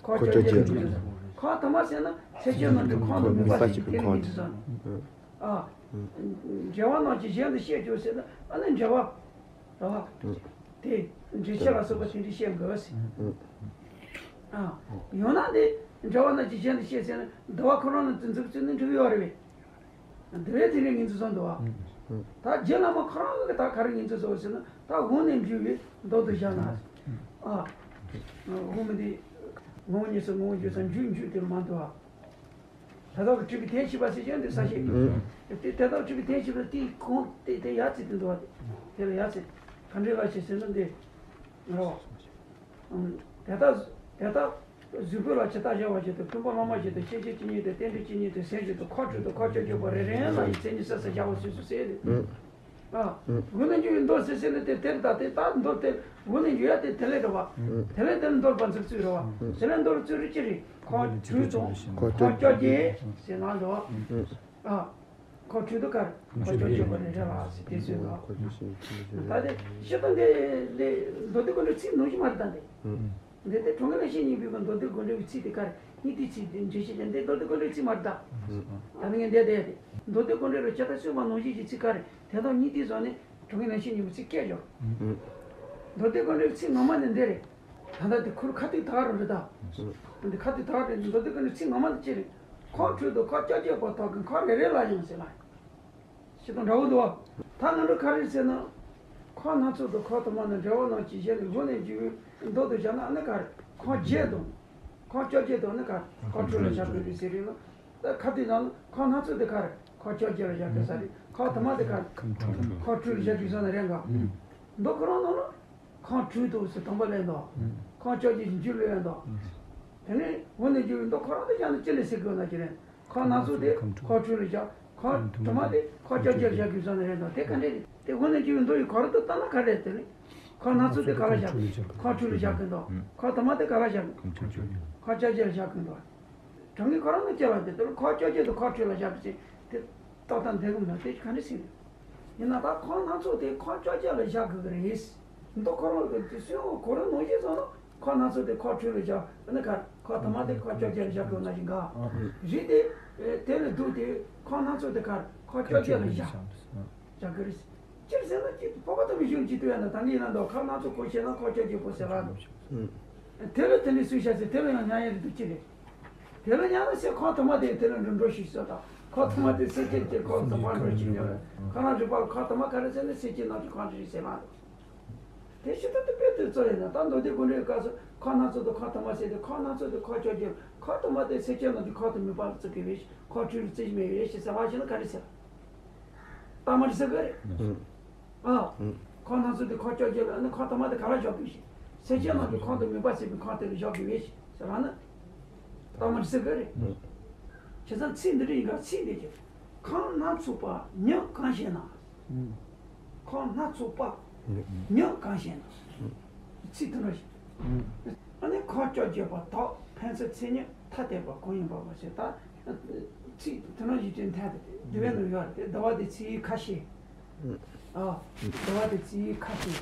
ཁོག་ཅོག་ཅོག་ཅོག་ཅོག་ཁོག་དུ་མ་ཟེར་ན་སེམས་ཅན་རྣམས་ཀྱི་ཁོག་དང་མོས་པ་ཟེར་དེ་ངོས་འཛིན་སོང་། ཨ། འབྲེལ་བ་རྣམས་ཀྱིས་གཞན་དུ་བཤད་ཀྱང་ཟེར་ན་ཨ་ནི་འབྲེལ་བ། རེད་བ། དེ་འགྲེལ་བཤད་ལ་སོགས་པ་དེ་འདྲའི་བཤད་དགོས་ཟེར། ཨ། ཡང་ན་དེ་འབྲེལ་བ་རྣམས་ཀྱིས་གཞན་དུ་བཤད་ཟེར་ན་འདུལ་བ་ཁོ་རང་ལ་དེ་འཛུགས་བཙུགས་ནས་འགྲིག་ཡོད་རེད་པས། འདི་བས་དེ་རིང་ངེད་ཚོ་ཚོ་འདུག་ཨ། ད་རྗེ་བླ་མ་ཁོ་རང་གིས་ད་ག་རེ་ངེད་ཚོ་ཚོ་ཟེར་ན་ད་དབུགས་ནས་འབྱུང་བའི་མདོ་དུ་བཞག་ན། ཨ། དབུགས་མི་འདི། ངོ་བོ་ཉིད་སུ་ངོ་བོ་འགྱུར་ས་འཇུག་འཇུག་དེ་མ་འདུག་ཨ། དེ་དག་གི་སྤྲུལ་པའི་དོན་བྱེད་པ་ཟེར་ཀྱང་འདི་ས་ཞིག་དེ་དེ་དག་སྤྲུལ་པའི་དོན་བྱེད་པ་དེའི་གོང་དེ་དེ་ཡར་ཚིག་དེ་འདུག་ཨ། དེ་ལ་ཡར་ཚིག་ག་འདྲ་ལ་ཞིག་ཟེར་ན་འདི། རོ། དེ་དག་དེ་དག་གཟུགས་པོ་ལ་ཇི་ལྟར་གཞལ་བ་བཞིན་དུ་སྤྲུལ་པ་བླ་མ་བཞིན་དུ་ཤེས་བྱེད་ཇི་སྙེད་དུ་རྟེན་འབྲེལ་ཇི་སྙེད་དུ་ཟེར་བཞིན་དུ་ཁོག་སྤྲུལ་དུ་ཁོག་ཅོག་ཅོག་པོ་རེ་རེ་ཡན་ལག་གི་མཚན་ཉིད་སོ་སོར་བཞག་པ་སོ་སོ་ཟེར་ཏེ། ཨ། དབུགས་ནས་འབྱུང་བའི་མདོ་ཟེར་ཟེར་ནས་དེ་དེར་ད་དེ་ད་མདོ་དེ་དབུགས་ནས་འབྱུང་ཡ་དེ་དེ་ལས་རེད་བ། དེ་ལས་དེ་ལ་འདོད་པ་འཛུགས་ཚུལ་རེད་བ། དེ་ལས་འདོད་ཚུལ་རེ་ཅི་རེད། ཁོག་སྤྲུལ་དང་ཁོག་ཅོག་ཅོག་ཟེར་ན་འདྲ་བ། ཨ། ཁོག་སྤྲུལ་དུ་དཀར། ཁོག་ཅོག་ཅོག་པོ་རེ་རེ་ལ་ཟེར་དེ་ཚོས་ལ། ད་དེ་ཤེས་དང་འདི་ལས་མདོ་སྡེ་དགོངས་འགྲེལ་ཚིག་ནང་བཞིན་མ་རེད་ད་འདི། འདི་ལྟར་གྲོང་ཁྱེར་ལ་ཤེས་སྙིང་པོའི་མདོ་སྡེ་དགོངས་འགྲེལ་གྱི་ཚིག་དེ་དཀར་གཉིས་དེ་ཚིག་དེ་འགྲེལ་བཤད་ཀྱང་འདི་མདོ་སྡེ་དགོངས་འགྲེལ་ཚིག་མ་རེད་ད། ད་ནི་ངས་འདི་བསྡད་དེ་མདོ་སྡེ་དགོངས་འགྲེལ་ལ་ཇི་ལྟར་གསུངས་པ་ནང་བཞིན་གྱི་ཚིག་དཀར་དེ་དག་གཉིས་དེ་བཟོ་ནས་གྲོང་ཁྱེར་ལ་ཤེས་སྙིང་པོའི་ཚིག་སྐད་སྦྱོར། མདོ་སྡེ་དགོངས་འགྲེལ་གྱི་ཚིག་ངོ་མ་ནི་འདི་རེད། ད་ལྟ་དེ་ཁུར་ཁ་ཐུག་དག་རུ་རེད་ད། འདི་ཁ་ཐུག་དག་རེད། མདོ་སྡེ་ཀུན་ནས་ཚིག་ངོ་མ་དེ་ཅི་རེད། ཁོང་འཁྲུལ་དུ་ཁོ་ཅོག་ཅེ་པོ་དག་གི་ཁོ་རེ་རེ་ལ་ཡང་ཟེར་ལ། ཞེས་དང་འདྲ་བོ་འདུག་བ། ད་ང་ཚོ་ག་རེ་ཟེར་ན། ཁོ་སྣ་ཚོགས་དང་ཁོ་དུ་མ་ནི་འབྲེལ་བ་རྣམས་ཀྱི་གཞི་ནི་སྒོ་ནས་འཇུག་པའི་མདོ་དུ་བཞག་ན་ཨ་ནི་ག་རེ། ཁོ་བརྒྱད་དང་། ཁོ་ཅོག་ཅེ་དང་ནི་ག་རེ། ཁོ་འཁྲུལ་ལ་བཞག་དགོས་རེད་ཟེར་རེད་ལ། ད་ཁ་ཐུག་ནང་ལ་ཁོ་སྣ་ཚོགས་དེ་ག་རེ། ཁོ་ཅོག་ཅེ་ལ་བཞག་དགོས་ས་རེད། ཁོ་དུ་མ་དེ་ག་རེ། ཁོ་འཁྲུལ་ལ་བཞག་དགོས་ས་ནི་རེད་འགའ། མདོ་ཁོ་རང་ནང་ལ། ཁོང་འཁྲུལ་དུ་ཟེར་དང་པོ་ལེན་དོ། ཁོང་ཅོག་ཅེ་འཇུག་ལེན་དོ། དེ་ནས་འོ་ནས་འཇུག་མདོ་ཁོ་རང་དེ་ཀྱང་ནི་ཅི་ལས་ཟེར་དགོས་ན་ཅི་ལེན། ཁོང་སྣ་ཚོགས་དེ་ཁོ་འཁྲུལ་ལ་བཞག་ཁོང་དུ་མ་དེ་ཁོ་ཅོག་ཅེ་ལ་བཞག་དགོས་ས་ནི་རེད་དོ། དེ་ག་འདྲས་རེད། དེ་འོ་ནས་འཇུག་མདོ་ཡི་གོ་ར་དུ་ལྟ་ན་ག་རེད་དེ་ནི། ཁོང་སྣ་ཚོགས་དེ་ག་ལ་བཞག་ཁོ་འཁྲུལ་ལ་བཞག་གི་འདུག་ཁོ་དུ་མ་དེ་ག་ལ་བཞག་ཁོ་ཅོག་ཅེ་ལ་བཞག་གི་འདུག་གྲངས་ཀའི་ཁོ་རང་ནི་སྐྱེ་བ་དེ་ལྟར་ཁོ་ཅོག་ཅེ་དང་ཁོ་འཁྲུལ་ལ་བཞག་པ་ཅིག་དེ་ཏག་ཏག་འདེགས་གི་མེད་དེ་ག་འདྲ་ཟེར་ནས། ཡིན་ན་ད་ཁོང་སྣ་ཚོགས་དེ་ཁོ་ཅོག་ཅེ་ལ་བཞག་དགོས་ཀྱི་རེད། མདོ་ཁོ་རང་གི་དེ་སུན་འོ་གོ་རིམ་ནང་བཞིན་སོང་ན་ཁོ་སྣ་ཚོགས་དེ་ཁོ་འཁྲུལ་ལ་བཞག་ཨ་ནི་ག་ཁོ་དུ་མ་དེ་ཁོ་ཅོག་ཅེ་ལ་བཞག་དགོས་ན་བཞིན་ག་རེད་དེ། དེ་ལས་སྡུག་དེ་ཁོ་སྣ་ཚོགས་དེ་ག་ཁོ་ཅོག་ཅེ་ལ་བཞག་བཞག་གི་རེད། སྤྱིར་ཟེར་ན་ཅིག་སྤོབས་པ་ཐོབ་པའི་གཞུང་ཅིག་ཏུ་ཡང་ན་ད་གིན་ཡིན་ན་འདུག་ཁོ་སྣ་ཚོགས་ཁོ་ཤེས་ན་ཁོ་ཅོག་ཅེ་པོ་ཟེར་བ་འདུག་དེ་ལ་དེ་འདྲའི་སུས་བཤད་ཟེར་དེ་ལ་ཡང་ཉན་ཡ་རེད་འདུག་ཅི་རེད། དེ་ལ་ཉན་ན་ཟེར་ཁོ་དུ་མ་དེ་དེ་ལ་འགྲོ་འགྲོ་ཞིག་ཟེར་དང་ཁོ་དུ་མ་དེ་སེམས་ཅན་དེ་ཁོ་དུ་མ་འགྲོ་ཞིག་ཉོ་རེད། ཁོ་རང་རིག་པ་ཁོ་དུ་མ་ག་རེ་ཟེར་ན་སེམས་ཅན་ནང་གི་ཁོ་འདྲ་ཞིག་ཟེར་མ་འདུག་དེ་ཕྱི་ཐོག་ཏུ་དཔེ་དེ་ཚོ་ཡིན་ན་ད་མདོ་སྡེ་དགོངས་འགྲེལ་སྐབས་སུ་ཁོ་སྣ་ཚོགས་དེ་ཁོ་དུ་མ་ཟེར་ཏེ་ཁོ་སྣ་ཚོགས་དེ་ཁོ་ཅོག་ཅེ་ཁོ་དུ་མ་དེ་སེམས་ཅན་ནང་གི་ཁོ་དུ་མེད་པ་ལ་བརྩི་གི་རེད། ཁོ་འཁྲུལ་ལ་བརྩི་གི་མེད་རེད་ཞེས་ཟེར་བ་ཞིག་ན་ག་རེ་ཟེར། ད་མ་རེད་ཟེར་གི་རེད། ཨ། ཁོ་སྣ་ཚོགས་དེ་ཁོ་ཅོག་ཅེ་ལ་ནི་ཁོ་དུ་མ་དེ་ག་ལ་བཞག་དགོས་ཤིང་། སེམས་ཅན་རྣམས་ཀྱི་ཁོང་དུ་མེད་པ་ཟེར་བའི་ཁོང་དེ་ལ་བཞག་དགོས་པས་ཟེར་བ་ནི། ད་མ་རེད་ཟེར་གི་རེད། བྱས་ཙང་ཚིག་འདི་འདྲ་ཡིན་ག་ཚིག་འདི་ཀྱི། ཁོང་སྣ་ཚོགས་པ་ཉིད་གང་ཞེ་ན། ཁོང་སྣ་ཚོགས་པ་ཉིད་གང་ཞེ་ན། ཚིག་དེ་འདྲ་ཞིག་ཨ་ནི་ཁོ་ཅོག་ཅེ་པ་དག་ཕན་ཚུན་མཚན་ཉིད་ཐ་དད་པ་གང་ཡིན་པ་བ་ཞེས་ད། ཚིག་དེ་འདྲ་ཞིག་དེ་འཐད་དེ་འདི་བས་ནི་ཡོད་རེད་དེ་ཟླ་བ་དེ་ཚིག་ཁ་ཤས། ཨ། ཟླ་བ་དེ་ཚིག་ཁ་ཤས།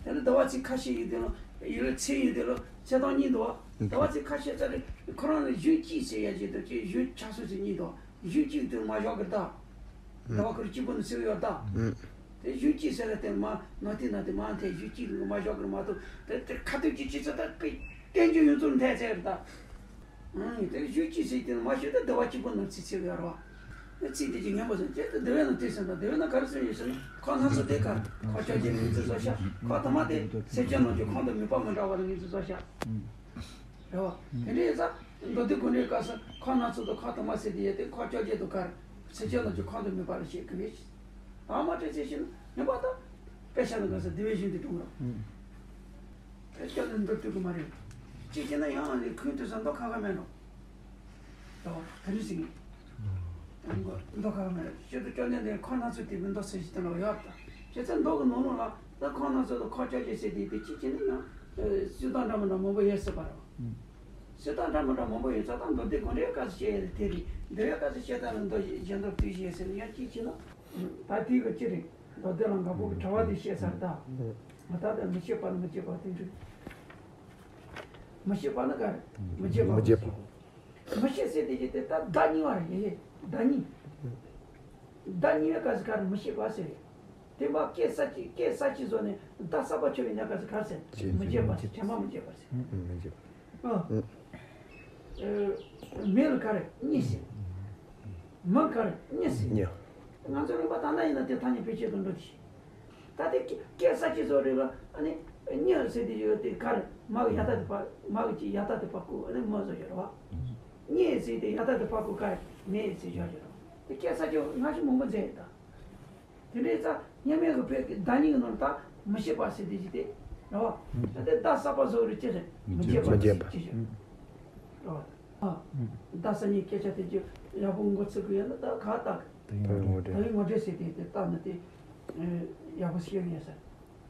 དེ་ནི་ཟླ་བ་ཚིག་ཁ་ཤས་ཡིན་དེ་ལ་ཡིན་ལ་ཚིག་ཡིན་དེ་ལ་ཚེ་དང་གཉིས་འདུག་བ། ཟླ་བ་ཚིག་ཁ་ཤས་ཙམ་རེད་ཁོ་རང་ནི་གཞུང་གཅིག་ཟེར་ཡ་ཅིག་དང་གཅིག་གཞུང་ཆགས་སོ་ཚིག་གཉིས་འདུག་གཞུང་གཅིག་དེ་མ་བཞག་གི་ད། ཟླ་བ་ཁོར་གཅིག་པོ་ནི་ཚིག་ཡོད་ད། དེ་གཞུང་གཅིག་ཟེར་ལ་དེ་མ་ནང་དེ་ན་དེ་མ་འཐད་གཞུང་གཅིག་མ་བཞག་གི་མ་གཏོགས་དེ་དེ་ཁ་ཐུག་གཅིག་གཅིག་ཚོ་ད་དཔེ་བསྟན་རྒྱུ་ཡོད་ཚོད་འཐད་ཚད་རེད་ད། ཨང་། དེ་གཞུང་གཅིག་ཟེར་དེ་མ་ཤོད་ད་ཟླ་བ་གཅིག་པོ་ནང་ཚིག་ཚིག་ཡོད་རེད་བ། ཚིག་དེ་གཅིག་ཉན་པོ་ཟེར་དེ་ལྟ་དེ་བས་ན་དེ་ཟེར་ན་དེ་བས་ན་ག་རེ་ཟེར་ཡོད་ཟེར་ན་ཁོ་སྣ་ཚོགས་དེ་ག་ཁོ་ཅོག་ཅེ་ལ་ངེས་འཛིན་བཟོ་ཤག་ཁོ་དུ་མ་དེ་སེམས་ཅན་རྣམས་ཀྱི་ཁོང་དུ་མེད་པ་མི་འདྲ་བ་ལ་ངེས་འཛིན་བཟོ་ཤག་རེད་བ། དེ་འདྲ་ཡིན་ཙང་མདོ་སྡེ་དགོངས་འགྲེལ་སྐབས་སུ་ཁོ་སྣ་ཚོགས་དང་ཁོ་དུ་མ་ཟེར་དེ་ཡོད་དེ་ཁོ་ཅོག་ཅེ་དང་ག་རེ་སེམས་ཅན་རྣམས་ཀྱི་ཁོང་དུ་མེད་པ་ལ་བཤད་དགོས་པས། ཨ་མ་ཏྲེ་ཚེ་ཤི་ན་ཉན་པ་དང་དཔེ་ཆ་ནང་ག་ས་དེ་བས་གཞུང་དེ་དྲུང་རོགས། དེ་སྐྱོན་ནི་འདུག་ཐུབ་ཀྱི་མ་རེད། གཅིག་བྱས་ན་ཡང་ཨ་ནི་ཁུན་ཐུག་ས་མདོ་ཁ་ཁ་མེད་ནོ། ད་བ་ད་རིང་ཟིན་ངེས། མདོ་ཁ་ཁ་མེད་རེད་ཤོད་དུ་སྐྱོན་ནི་འདི་ཁོ་སྣ་ཚོགས་དེ་མི་འདོགས་ཟེར་ཞིག་དེ་ལ་ཡོད་ད། བྱས་ཙང་མདོ་གི་ནང་ལོགས་ལ་ད་ཁོ་སྣ་ཚོགས་དང་ཁོ་ཅོག་ཅེ་ཟེར་དེ་དེ་གཅིག་བྱས་ན་ཡང་སུས་དང་འདྲ་མི་འདྲ་མང་པོ་ཡོད་སྲིད་པ་རེད་བ། སུས་དང་འདྲ་མི་འདྲ་མང་པོ་ཡོད་ཙང་ད་མདོ་སྡེ་དགོངས་འགྲེལ་སྐབས་སུ་བཤད་ཡ་དེ་རེད། འདི་བའི་སྐབས་སུ་བཤད་སྟངས་ལ་མདོ་གཞན་དག་དུས་བཞི་ཟེར་ན་ཡང་གཅིག་བྱས་ན། ད་དེའི་གི་ཅི་རེད། མདོ་སྡེ་ལ་འགག་པོ་གི་དྲི་བ་དེ་བཤད་ཚར་ད། མ་ད་ལྟ་མི་ཤེས་པ་ནི་མི་སྐྱེ་བ་དེ་འདྲ། མི་ཤེས་པ་ནི་ག་རེ། མི་སྐྱེ་བ། མི་སྐྱེ་བ། མི་ཤེས་ཟེར་དེ་ཅི་དེ་ད་བདག་གཉིས་པ་རེད་ཡེ་ཡེ་བདག་གཉིས། བདག་གཉིས་པའི་སྐབས་སུ་ག་རེ་མི་ཤེས་པ་ཟེར་རེད། དེ་མ་སྐྱེ་ས་ཅི་སྐྱེ་ས་ཅི་བཟོ་ནས་བདག་གསར་པ་ཆོད་པའི་གནས་སྐབས་སུ་ག་རེ་ཟེར། མི་སྐྱེ་བ་ཟེར་དྲན་པ་མི་སྐྱེ་བ་ཟེར། མི་སྐྱེ་བ། ཨ། མེ་ལ་ག་རེ་གཉིད་ཟེར། མི་ག་རེ་གཉིད་ཟེར། གཉིད། ང་ཚོ་རིག་པ་ད་ལྟ་ཡིན་ན་དེ་ཐ་སྙད་བེད་སྤྱོད་དུ་འགྲོ་དེ། ད་དེ་སྐད་ས་ཅི་བཟོ་རེད་ལ་ཨ་ནི་གཉིད་ཟེར་དེ་ཡོད་དེ་ག་རེ་མ་གི་ཡ་ད་དེ་ཕར་མ་གི་ཅི་ཡ་ད་དེ་ཕར་བཀོད་ཨ་ནི་མི་བཟོ་ཡོད་རེད་བ། གཉིད་ཟེར་དེ་ཡ་ད་དེ་ཕར་བཀོད་ག་རེ་མེ་ཟེར་ཡོད་རེད་བ། དེ་སྐད་ས་ཅི་སྔ་ཕྱི་མང་པོ་མཛད་ཡོད་ད། དེ་འདྲའི་ཙ་སྙན་མེད་ཀྱི་བོད་ཀྱི་བརྡ་རྙིང་གི་ནང་ད་མི་ཤེས་པ་ཟེར་དེ་ཅི་སྟེ། རེད་བ། ད་དེ་བརྡ་གསར་པ་བཟོ་རུ་ཅི་ཟེར་མི་བརྗེད་པ་མི་བརྗེད་པ་ཅི་ཟེར། རེད་བ། ཨ། བརྡ་གསར་རྙིང་སྐད་ཆ་དེ་ཅི་ཡག་པོ་མགོ་ཚོས་གི་ཡོད་ན་ད་ག་ལྟ་གི། ད་ཡིན་ངོ་འདྲེ། ད་ཡིན་ངོ་འདྲེ་ཟེར་དེ་དེ་ལྟ་ན་དེ་ཡག་པོ་ཤེས་ངེས་ཟེར།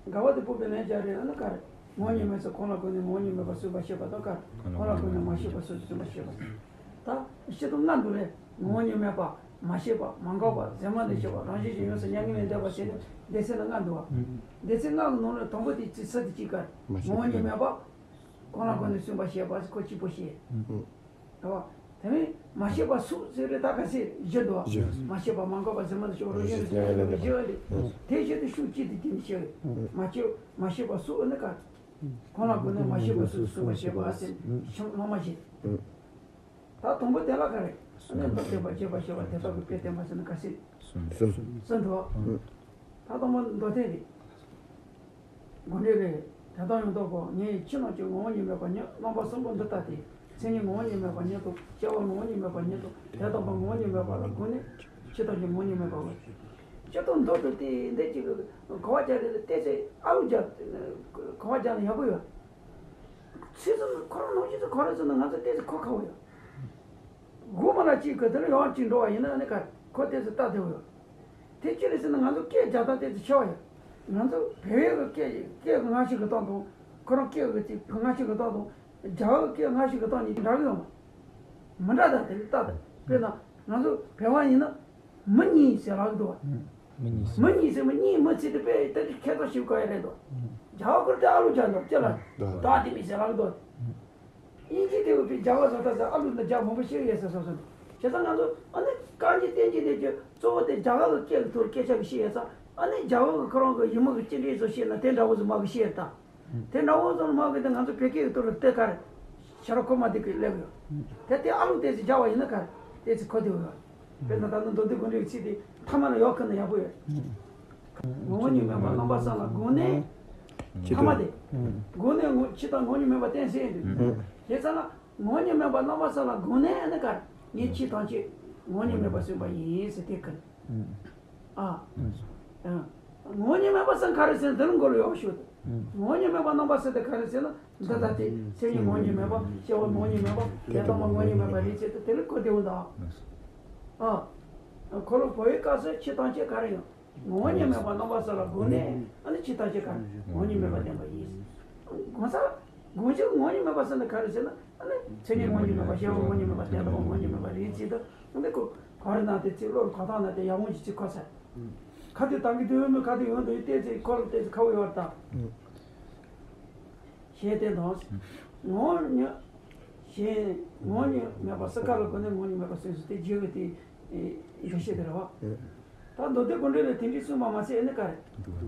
དགའ་བ་དེ་སྤོབས་པའི་ལན་རྒྱག་རེད་ཨ་ནི་ག་རེ། ངོ་བོ་ཉིད་མེད་ཚེ་གང་ལ་གོས་ནས་ངོ་བོ་ཉིད་མེད་པ་སུན་པ་ཤེས་པ་དང་ག་རེ། གང་ལ་གོས་ནས་མ་ཤེས་པ་སུ་སུན་པ་ཤེས་པ། ད་སྤྱི་དང་ལྔ་འདུག་རེད། ངོ་བོ་ཉིད་མེད་པ། མ་ཤེས་པ། མ་འགགས་པ། གཟེར་མ་ལས་སྐྱེ་བ། རང་བཞིན་གྱིས་ཡོངས་སུ་མྱ་ངན་ལས་འདས་པ་ཟེར་ནས་སྡེ་ཚན་ལྔ་འདུག་བ། སྡེ་ཚན་ལྔ་གི་ནང་ནས་དང་པོ་དེ་ཅི་ས་དེ་གཅིག་ག་རེ། ངོ་བོ་ཉིད་མེད་པ། གང་ལ་གོས་ནས་སུན་པ་ཤེས་པ་ཁོ་གཅིག་པོ་ཤེས། རེད་བ། དེ་ནས་མ་ཤེས་པ་སུ་ཟེར་རེད་ད་ག་ཟེར་བཞི་འདུག་བ། བཞི། མ་ཤེས་པ་མ་འགགས་པ་གཟེར་མ་ལས་སྐྱེ་བ་རང་བཞིན་གྱིས་མྱ་ངན་ལས་འདས་པ་བཞི་བ་རེད། དེ་བཞི་དེ་ཤུགས་གཅིག་ཏུ་བསྟན་ནས་ཤེས། མ་ཤེས་མ་ཤེས་པ་སུ་ཨ་ནི་ག་གང་ལ་དགོངས་ནས་མ་ཤེས་པ་སུ་གསུངས་པར་བྱེད་པ་ཟེར་ཤོག་བླ་མ་བཞི། ད་དང་པོ་དེ་ལ་ག་རེ། ཨ་ནི་མདོ་སྡེ་པ་རྒྱས་པར་བཤད་པ་དེ་དག་གི་དཔེ་བསྟན་པ་ཟེར་ན་ག་ཚོད། གསུམ། གསུམ་འདུག་ད་དང་པོ་མདོ་སྡེ་རེད། དགོངས་འགྲེལ་རེད། དེ་དག་ཡང་དག་གོ། ངས་ཕྱི་ནང་གི་ངོ་བོ་ཉིད་མེད་པ་ཉིད་རྣམ་པ་གསུམ་པོ་འདི་ལྟ་སྟེ། མཚན་ཉིད་ངོ་བོ་ཉིད་མེད་པ་ཉིད་དང་སྐྱེ་བ་ངོ་བོ་ཉིད་མེད་པ་ཉིད་དང་དེ་དག་པ་ངོ་བོ་ཉིད་མེད་པ་ལ་དགོངས་ནས་ཕྱི་དང་གི་ངོ་བོ་ཉིད་མེད་པ་བ། སྤྱིར་བཏང་མདོ་དང་དེ་འདི་གཅིག་གི་གོ་བ་རྒྱག་རེད་ལ་བལྟས་ཚེ་ཨ་ལུ་རྒྱག་གོ་བ་རྒྱག་ན་ཡག་པོ་ཡོད། ཚིག་ཙམ་ཁོ་རང་ནང་བཞིན་དུ་གོ་རེད་ཟེར་ན་ང་ཚོ་བལྟས་ཚེ་གོ་ཁག་པོ་ཡོད། དགོངས་པ་ལ་གཅིག་གི་དེ་ལ་ཡང་གཅིག་འགྲོ་བ་ཡིན་ན་ཨ་ནི་ག་ཁོ་བལྟས་ཚེ་ལྟ་བདེ་བོ་ཡོད། དེ་ཅི་རེད་ཟེར་ན་ང་ཚོ་སྐད་རྒྱག་སྟངས་དེ་ཚོ་ཆེ་བ་ཡོད། ང་ཚོ་བལ་ཡུལ་གྱི་སྐད་སྐད་སྔ་ཕྱི་གི་སྟངས་དང་ཁོ་རང་སྐད་གི་ཚིག་སྔ་ཕྱི་གི་སྟངས་དང་རྒྱ་གར་གྱི་སྐད་སྔ་ཕྱི་གི་སྟངས་གཉིས་འདྲ་གི་ཡོད་མ། མི་འདྲ་ད་དེ་ལྟ་ད་དཔེར་ན་ང་ཚོ་བལ་བ་ཡིན་ན་མི་གཉིས་ཟེར་ལབ་གི་འདུག་བ། མི་གཉིས་ཟེར། མི་གཉིས་ཟེར་མི་གཉིས་མི་ཚིག་དེ་དཔེ་དེ་ཁྱད་མཚར་ཞིག་ག་ཡ་རེད་འདུག་རྒྱ་གར་སྐད་དེ་ཨ་ལུ་རྒྱག་འདུག་ཅི་ལ་ད་དེ་མི་ཟེར་ལབ་གི་འདུག་དབྱིན་ཇི་དེ་བས་རྒྱ་གར་བཟོ་ལྟ་ཟེར་ཨ་ལུ་འདི་རྒྱ་མང་པོ་ཤེས་ཡོད་ཟེར་སོ་སོ་ནས། བྱས་ཙང་ང་ཚོ་ཨ་ནི་རྐང་རྗེས་བསྟན་རྗེས་འདི་རྒྱུ་གཙོ་བོ་དེ་རྒྱ་གར་གྱི་སྐད་ཀྱི་ཐོག་སྐད་ཆ་གི་བཤད་ཡོད་ཙང་ཨ་ནི་རྒྱ་གར་གྱི་ཁོ་རང་གི་ཡི་མུག་གི་ཅི་འདྲའི་བཟོ་བཤད་ན་དེ་འདྲ་བོ་ཟིག་མ་གི་བཤད་ཡོད་ད། དེ་འདྲ་བོ་ཟིག་མ་གི་དེ་ང་ཚོ་བོད་སྐད་ཀྱི་ཐོག་ལ་དེ་ག་རེ་ཤ་ར་ཁོ་མ་དེ་གི་སླེབས་ཡོད། དེ་དེ་ཨ་ལུ་དེ་ཚོ་རྒྱ་བ་ཡིན་ན་ག་རེ་དེ་ཚོ་གོ་བདེ་བོ་ཡོད། དཔེར་ན་ད་ནི་མདོ་སྡེ་དགོངས་འགྲེལ་གྱི་ཚིག་དེ་ཐ་མ་ལ་ཡོག་ཁ་ན་ཡག་པོ་ཡོད། ངོ་བོ་ཉིད་མེད་པ་རྣམ་པ་གསུམ་ལ་དགོངས་ནས། ཐ་མ་དེ། དགོངས་ནས་ངོ་ཕྱི་དང་ངོ་བོ་ཉིད་མེད་པ་བསྟན་ཟེར་ཡིན་དུས། དེ་ཙམ་ལ་ངོ་བོ་ཉིད་མེད་པ་རྣམ་པ་གསུམ་ལ་དགོངས་ནས་ཨ་ནི་ག་རེ་ངས་ཕྱི་དང་ཕྱི་ངོ་བོ་ཉིད་མེད་པ་གསུངས་པ་ཡིན་ཟེར་དེ་ཁུར། ཨ། ཨ། ངོ་བོ་ཉིད་མེད་པ་ཟེར་ག་རེ་ཟེར་འདི་ལ་མགོ་ལ་ཡོག་ཞུ། ངོ་བོ་ཉིད་མེད་པ་རྣམ་པ་གསུམ་དེ་ག་རེ་ཟེར་ན་འདི་ལྟ་སྟེ་མཚན་ཉིད་ངོ་བོ་ཉིད་མེད་པ་སྐྱེ་བ་ངོ་བོ་ཉིད་མེད་པ་དེ་དག་པ་ངོ་བོ་ཉིད་མེད་པ་རེད་ཅེས་དེ་ལ་གོ་བདེ་བོ་འདུག་ཨ། འཁོར་ལོ་བག་ཡོད་སྐབས་སུ་ཕྱི་དང་ཕྱི་ག་རེ་ཡང་ངོ་བོ་ཉིད་མེད་པ་རྣམ་པ་གསུམ་ལ་དགོངས་ནས་ཨ་ནི་ཕྱི་དང་ཕྱི་ག་རེ་ངོ་བོ་ཉིད་མེད་པ་བསྟན་པ་ཡིན། དགོངས་ས་དགོངས་གཞི་ངོ་བོ་ཉིད་མེད་པ་ཟེར་ན་ག་རེ་ཟེར་ན། ཨ་ནི་མཚན་ཉིད་ངོ་བོ་ཉིད་མེད་པ་སྐྱེ་བ་ངོ་བོ་ཉིད་མེད་པ་དེ་དག་པ་ངོ་བོ་ཉིད་མེད་པ་རེད་ཅེས་དང་། ཨ་ནི་ཁོ་ག་རེ་ན་དེ་ཚིག་ལོར་ག་ཐང་ན་དེ་ཡག་པོ་ཅིག་ཅིག་གོ་ས། ཁ་དེ་དང་གི་དུས་མི་ཁ་དེ་ཡོང་དུས་བལྟས་ཚེ་ཁོ་ལ་བལྟས་ཚེ་ཁ་བོ་ཡོད་ད། ཞེས་བསྟན་དང་། ངོ་བོ་ཉིད། ཞེས་ངོ་བོ་ཉིད་མེད་པ་སུ་ག་ལ་དགོངས་ནས་ངོ་བོ་ཉིད་མེད་པ་གསུངས་སོ་དེ་རྗེས་ཀྱི་དེ་འགྲེལ་བཤད་དེ་རེད་བ། ད་མདོ་སྡེ་དགོངས་འགྲེལ་ལས་དེ་འདྲའི་གསུངས་པ་མ་ཟད་ཨ་ནི་ག་རེ།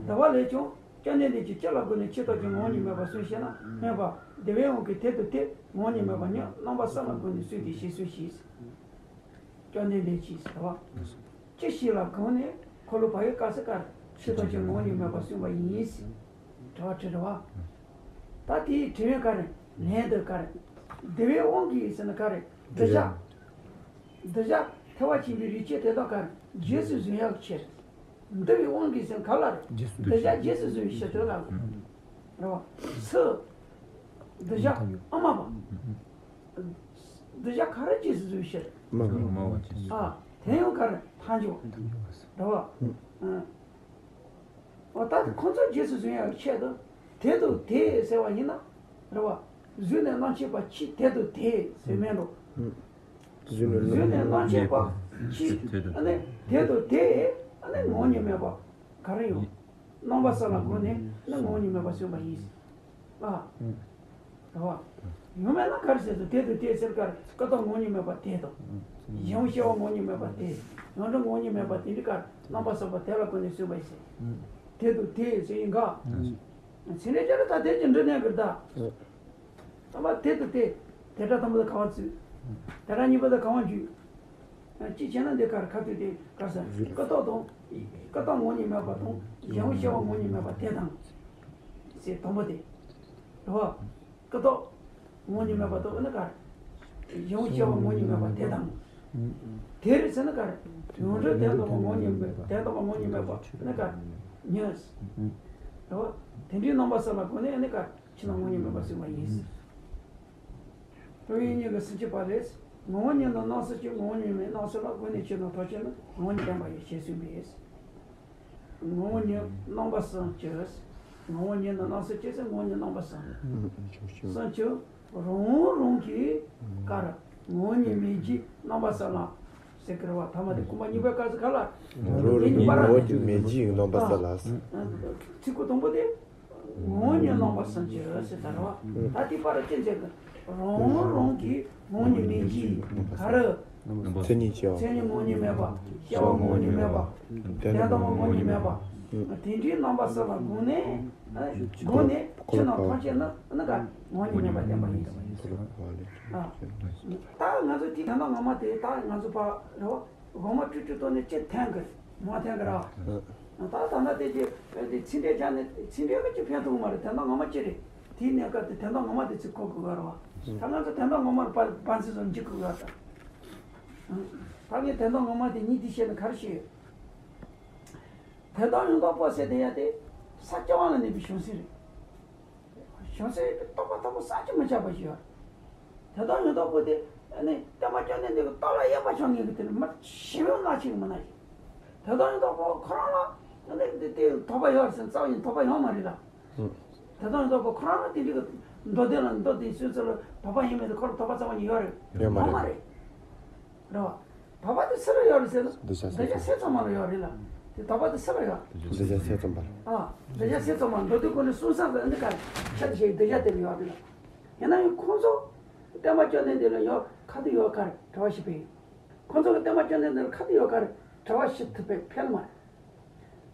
ད་བ་ལས་ཀྱང་བཅོམ་ལྡན་འདས་ཀྱིས་ཅི་ལ་དགོངས་ནས་ཕྱི་དང་ཕྱི་ངོ་བོ་ཉིད་མེད་པ་གསུངས་ཤེ་ན་སྨྲས་པ། དེ་བས་འོང་གི་དེ་དང་དེ་ངོ་བོ་ཉིད་མེད་པ་ཉིད་རྣམ་པ་གསུམ་ལ་དགོངས་ནས་གསུངས་ཏེ་ཞེས་གསུངས་ཤིང་། བཅོམ་ལྡན་འདས་ཀྱིས་ཟེར་བ། ཅི་ཞིག་ལ་དགོངས་ནས་འཁོར་ལོ་བག་ཡོད་སྐབས་སུ་ག་རེ་ཕྱི་དང་ཕྱི་ངོ་བོ་ཉིད་མེད་པ་གསུངས་པ་ཡིན། དྲི་བ་དྲིས་རེད་བ། ད་དེའི་དྲི་བའི་ག་རེ་ལན་དུ་ག་རེ། དེ་བས་འོང་གི་ཟེར་ན་ག་རེ་གདུལ་བྱ། གདུལ་བྱ་ཐེག་པ་ཆེན་པོའི་རིགས་ཆད་དེ་དག་ག་རེ་རྗེས་སུ་བཟུང་ཡག་ཕྱིར། འདི་བས་དབང་གིས་ཟེར་ག་ལ་རེད། རྗེས་སུ་གདུལ་བྱ་རྗེས་སུ་བཟུང་བའི་ཕྱིར་དུ་ལ། རེད་བ། སུ། གདུལ་བྱ་ཨ་མ་བ། གདུལ་བྱ་ག་རེ་རྗེས་སུ་བཟུང་བའི་ཕྱིར། ཨ་མ་བ་རྗེས་སུ། ཨ། དེ་ཡང་ག་རེ་མཐའ་འཇུག་རེད་བ། ཨ། འོ་ད་ཁོ་ཚོ་རྗེས་སུ་བཟུང་ཡག་ཆེད་དུ་དེ་དང་དེ་ཟེར་བ་ཡིན་ན་རེད་བ། གཟུགས་ནས་རྣམ་མཁྱེན་པ་ཕྱིས་དེ་དང་དེ་ཟེར་མེད་འགྲོ། གཟུགས་ནས་རྣམ་མཁྱེན་པ་ཕྱིས་ཨ་ནི་དེ་དང་དེ་ཨ་ནི་ངོ་བོ་ཉིད་མེད་པ་ག་རེ་ཡོད། རྣམ་པ་གསུམ་ལ་དགོངས་ནས་ཨ་ནི་ངོ་བོ་ཉིད་མེད་པ་གསུངས་པ་ཡིན། ཨ། རེད་བ། ཡོད་མེད་ན་ག་རེ་ཟེར་དུས་དེ་དང་དེ་ཟེར་ག་རེ་ཀུན་བརྟགས་ངོ་བོ་ཉིད་མེད་པ་དེ་དང་། གཞན་དབང་ཤེས་པ་ངོ་བོ་ཉིད་མེད་པ་དེ། ཡོངས་གྲུབ་ངོ་བོ་ཉིད་མེད་པ་དེ་འདྲ་ག་རེ་རྣམ་པ་གསུམ་པ་དེ་ལ་དགོངས་ནས་གསུངས་པ་ཡིན་ཟེར། དེ་དང་དེ་ཟེར་ཡིན་ག་ཚིག་འགྲེལ་བྱས་ན་ད་དེ་ཀྱི་འབྲི་གནས་གི་ད། རྣམ་པ་དེ་དང་དེ། དེ་སྒྲ་དང་པོ་དང་ག་བ་ཚུད། དེ་སྒྲ་གཉིས་པ་དང་ག་བ་འཇུག་གཅིག་བྱས་ན་འདི་གར་ཁ་ཐུག་དེ་གར་ས་ཀུན་བརྟགས་དང་། ཀུན་བརྟགས་ངོ་བོ་ཉིད་མེད་པ་དང་གཞན་དབང་ཤེས་པ་ངོ་བོ་ཉིད་མེད་པ་དེ་དང་། ཟེར་དང་པོ་དེ། རེད་བ། ཀུན་བརྟགས་ངོ་བོ་ཉིད་མེད་པ་དང་ཨ་ནི་གར། གཞན་དབང་ཤེས་པ་ངོ་བོ་ཉིད་མེད་པ་དེ་དང་། དེ་རེད་ཟེར་ན་གར། ཡོངས་གྲུབ་དོན་དམ་པ་ངོ་བོ་ཉིད་མེད་དོན་དམ་པ་ངོ་བོ་ཉིད་མེད་པ་ཨ་ནི་གར། ཉོན། རེད་བ། དེ་འདྲའི་རྣམ་པ་གསུམ་ལ་དགོངས་ནས་ཨ་ནི་གར། ཕྱི་ནང་ངོ་བོ་ཉིད་མེད་པ་གསུངས་པ་ཡིན། ཀློག་ཡིག་གཉིས་ཀྱི་སུམ་ཅུ་པ་ལས། ངོ་བོ་ཉིད་ནི་རྣམ་གསུམ་སྤྱི། ངོ་བོ་ཉིད་མེད་རྣམ་གསུམ་ལ། དགོངས་ནས་ཕྱི་ནང་ཐོགས་ཕྱིར་ན། ངོ་བོ་ཉིད་བསྟན་པ་ཡིན་ཞེས་གསུངས་པས། ངོ་བོ་ཉིད་རྣམ་པ་གསུམ་སྤྱི། ངོ་བོ་ཉིད་ནི་རྣམ་གསུམ་སྤྱི་ཟེར་ངོ་བོ་ཉིད་རྣམ་པ་གསུམ། གསུམ་སྤྱི། རང་རང་གི་གར་ངོ་བོ་ཉིད་མེད་རྒྱུའི་རྣམ་པ་གསུམ་ལ། ཟེར་གི་རེད་བ། ཐ་མ་དེ་རྐང་པ་གཉིས་པའི་སྐབས་སུ་ག་ལ། རང་རང་གི་ངོ་བོ་ཉིད་མེད་རྒྱུའི་རྣམ་པ་གསུམ་ལ། ཚིག་གོ་དང་པོ་དེ། ངོ་བོ་ཉིད་རྣམ་པ་གསུམ་གྱི་ཟེར་ད་རེད་བ། ད་དེ་པར་ཅི་མཛད་གི། རང་རང་གི་ངོ་བོ་ཉིད་མེད་ཀྱི་ག་རེ། མཚན་ཉིད་ཀྱི། མཚན་ཉིད་ངོ་བོ་ཉིད་མེད་པ། སྐྱེ་བ་ངོ་བོ་ཉིད་མེད་པ། དོན་དམ་པ་ངོ་བོ་ཉིད་མེད་པ། དེ་འདྲའི་རྣམ་པ་གསལ་ལ་དགོངས་ནས། དགོངས་ནས་ཕྱི་ནང་ཐམས་ཅད་ནི་ནི་ག་ངོ་བོ་ཉིད་མ་བསྟན་པ་ཡིན། ད་ང་ཚོ་དེ་དོན་དག་ངོ་མ་དེ་ད་ང་ཚོ་ཕ་རེ་བ་དགོངས་པ་སྤྲོས་བྲལ་ཐོག་ནས་ཅི་འཐེན་གི་མ་འཐེན་གི་ར། ད་ད་ལྟ་དེ་ཅི་དེ་ཚིག་འགྲེལ་བྱས་ནས་ཚིག་འགྲེལ་གི་ཅི་ཕན་ཐོགས་མ་རེད། དོན་དག་ངོ་མ་ཅི་རེད། དེའི་གནས་སྐབས་དེ་དོན་དག་ངོ་མ་དེ་ཚིག་གོ་དགོས་གི་ར་བ། ད་ང་ཚོ་དོན་དག་ངོ་མ་ར་བ་ཚིག་ཚོ་འཇིག་གི་ཡོད་ད། ད་ངས་དོན་དག་ངོ་མ་དེ་ཉིད་དེ་བཤད་ནས་ག་རེ་བཤད་ཡོད། དོན་དམ་ཡང་དག་པོ་ཟེར་དེ་ཡ་དེ་ས་སྐྱ་པ་ལ་གནས་པའི་བྱང་སེམས་རེད། བྱང་སེམས་རྟོགས་པ་དམ་པོ་བསམ་གྱིས་མི་ཁྱབ་པ་ཞིག་ཡོད་རེད། དོན་དམ་ཡང་དག་པོ་དེ་ནི་བསྟན་པ་སྐྱོང་ནས་འདི་གི་སྟོབས་ལ་གཡེངས་པ་ཆོག་ངེས་ཀྱི་དེ་ནི་མི་ཞིམ་ཡང་ལ་ཆེ་གི་མི་ན་ཞིག་དོན་དམ་ཡང་དག་པོ་ཁོ་རང་ལ་ནི་དེ་དེ་དོགས་པ་ཡོད་རེད་ཟེར་རྩ་བ་ཉིད་དོགས་པ་ཡོད་མ་རེད་ལ། དོན་དམ་ཡང་དག་པོ་ཁོ་རང་ལ་དེ་འདྲའི་གི་མདོ་སྡེ་ལ་མདོ་སྡེ་སུན་ཚོད་ལ་དོགས་པ་ཡིན་མིན་དེ་ཁོ་ལ་དོགས་པ་རྩ་བ་ཉིད་ཡོད་རེད། ཡོད་མ་ཡོད་མ་རེད། རེད་བ། དོགས་པ་དེ་སུ་ལ་ཡོད་རེད་ཟེར་ན། འདོད་ཆགས་སེམས་འདོད་ཆགས་སེམས་ཙམ་པ་ལ་ཡོད་རེད་ལ། དེ་དོགས་པ་དེ་སུ་ལ་ཡོད། འདོད་ཆགས་སེམས་ཙམ་པ་ལ། ཨ། འདོད་ཆགས་སེམས་ཙམ་པ་མདོ་སྡེ་ཀུན་ནས་གསུངས་ས་ལ་འདི་ག་ཆ་དེ་ཞིག་འདོད་ཆགས་དེ་ལ་ཡོད་རེད་ལ། ཡིན་ན་ཡང་ཁོང་ཚོ་བསྟན་པ་སྐྱོང་ནས་འདི་ལ་ཡོད་ཁ་ཐུག་ཡོད་ག་རེ་གྲྭ་པ་ཞིག་པས་ཡིན། ཁོང་ཚོ་གི་བསྟན་པ་སྐྱོང་ནས་འདི་ལ་ཁ་ཐུག་ཡོད་ག་རེ་གྲྭ་པ་ཞིག་ཐུབ་པའི་ཕན་མ་རེད།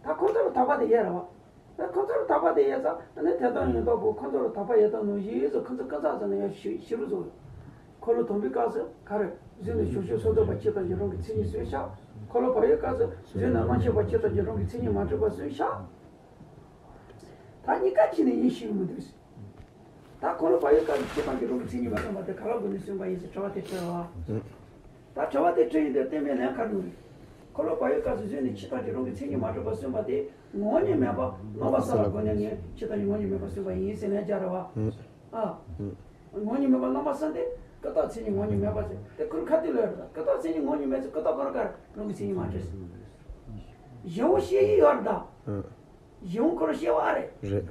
ད་ཁོང་ཚོ་ལ་དོགས་པ་དེ་ཡོད་རེད་བ། ད་ཁོ་ཚོར་དོགས་པ་དེ་ཡོད་ཙང་ནི་དོན་དམ་ཡང་དག་པོ་ཁོ་ཚོར་དོགས་པ་ཡོད་དོ་ནང་བཞིན་ཟེར་ཁོ་ཚོ་ཀ་ཙག་ཙག་ནས་ཡང་ཞི་ཞི་རུ་བཟོ། འཁོར་ལོ་སྡོམ་པའི་སྐབས་སུ་ག་རེ་གཟུགས་ནས་བྱང་ཆུབ་སེམས་རྟོགས་པ་ཇི་ལྟ་ཇི་སྙེད་རང་གི་མཚན་ཉིད་གསུངས་ཤག་འཁོར་ལོ་བག་ཡོད་སྐབས་སུ་གཟུགས་ནས་རྣམ་ཤེས་པ་ཇི་ལྟ་ཇི་སྙེད་རང་གི་མཚན་ཉིད་མ་གྲུབ་པ་གསུངས་ཤག་ད་གཉིས་ཀ་གཅིག་ནས་ཡིན་ཞིག་མི་འདུག་ད་འཁོར་ལོ་བག་ཡོད་སྐབས་སུ་ཇི་ལྟ་ཇི་སྙེད་རང་གི་མཚན་ཉིད་མ་གྲུབ་པ་དེ་ག་ལ་དགོས་ནས་གསུངས་པ་ཡིན་ཟེར་དྲི་བ་དེ་དྲིས་པ། ད་དྲི་བ་དེ་དྲིས་ཡིན་དུས་བསྟན་པའི་ལན་ག་རེ་ཡོད་རེད། འཁོར་ལོ་བག་ཡོད་སྐབས་སུ་གཟུགས་ནས་ཇི་ལྟ་ཇི་སྙེད་རང་གི་མཚན་ཉིད་མ་གྲུབ་པ་གསུངས་པ་དེ་ངོ་བོ་ཉིད་མེད་པ་རྣམ་པ་གསལ་ལ་དགོས་ནས་ངས་ཇི་ལྟ་ཇི་སྙེད་རང་གི་མཚན་ཉིད་མ་གྲུབ་པ་ཡིན་ཟེར་ལན་རྒྱག་རེད་བ། ཨ། ངོ་བོ་ཉིད་མེད་པ་རྣམ་པ་གསལ་དེ་ཀུན་བརྟགས་མཚན་ཉིད་ངོ་བོ་ཉིད་མེད་པ་ཟེར་དེ་ཁོ་རང་ཁ་ཐུག་ལ་ཡོད་རེད། ད་ཀུན་བརྟགས་མཚན་ཉིད་ངོ་བོ་ཉིད་མེད་ཚེ་ཀུན་བརྟགས་ག་རེ་ག་རེ་རང་གི་མཚན་ཉིད་མ་གྲུབ་ཟེར། གཞན་དབང་ཤེས་ཡུལ་ཡོད་རེད་ད། གཞན་དབང་ཁོ་རང་སྐྱེ་བ་རེད། རེད།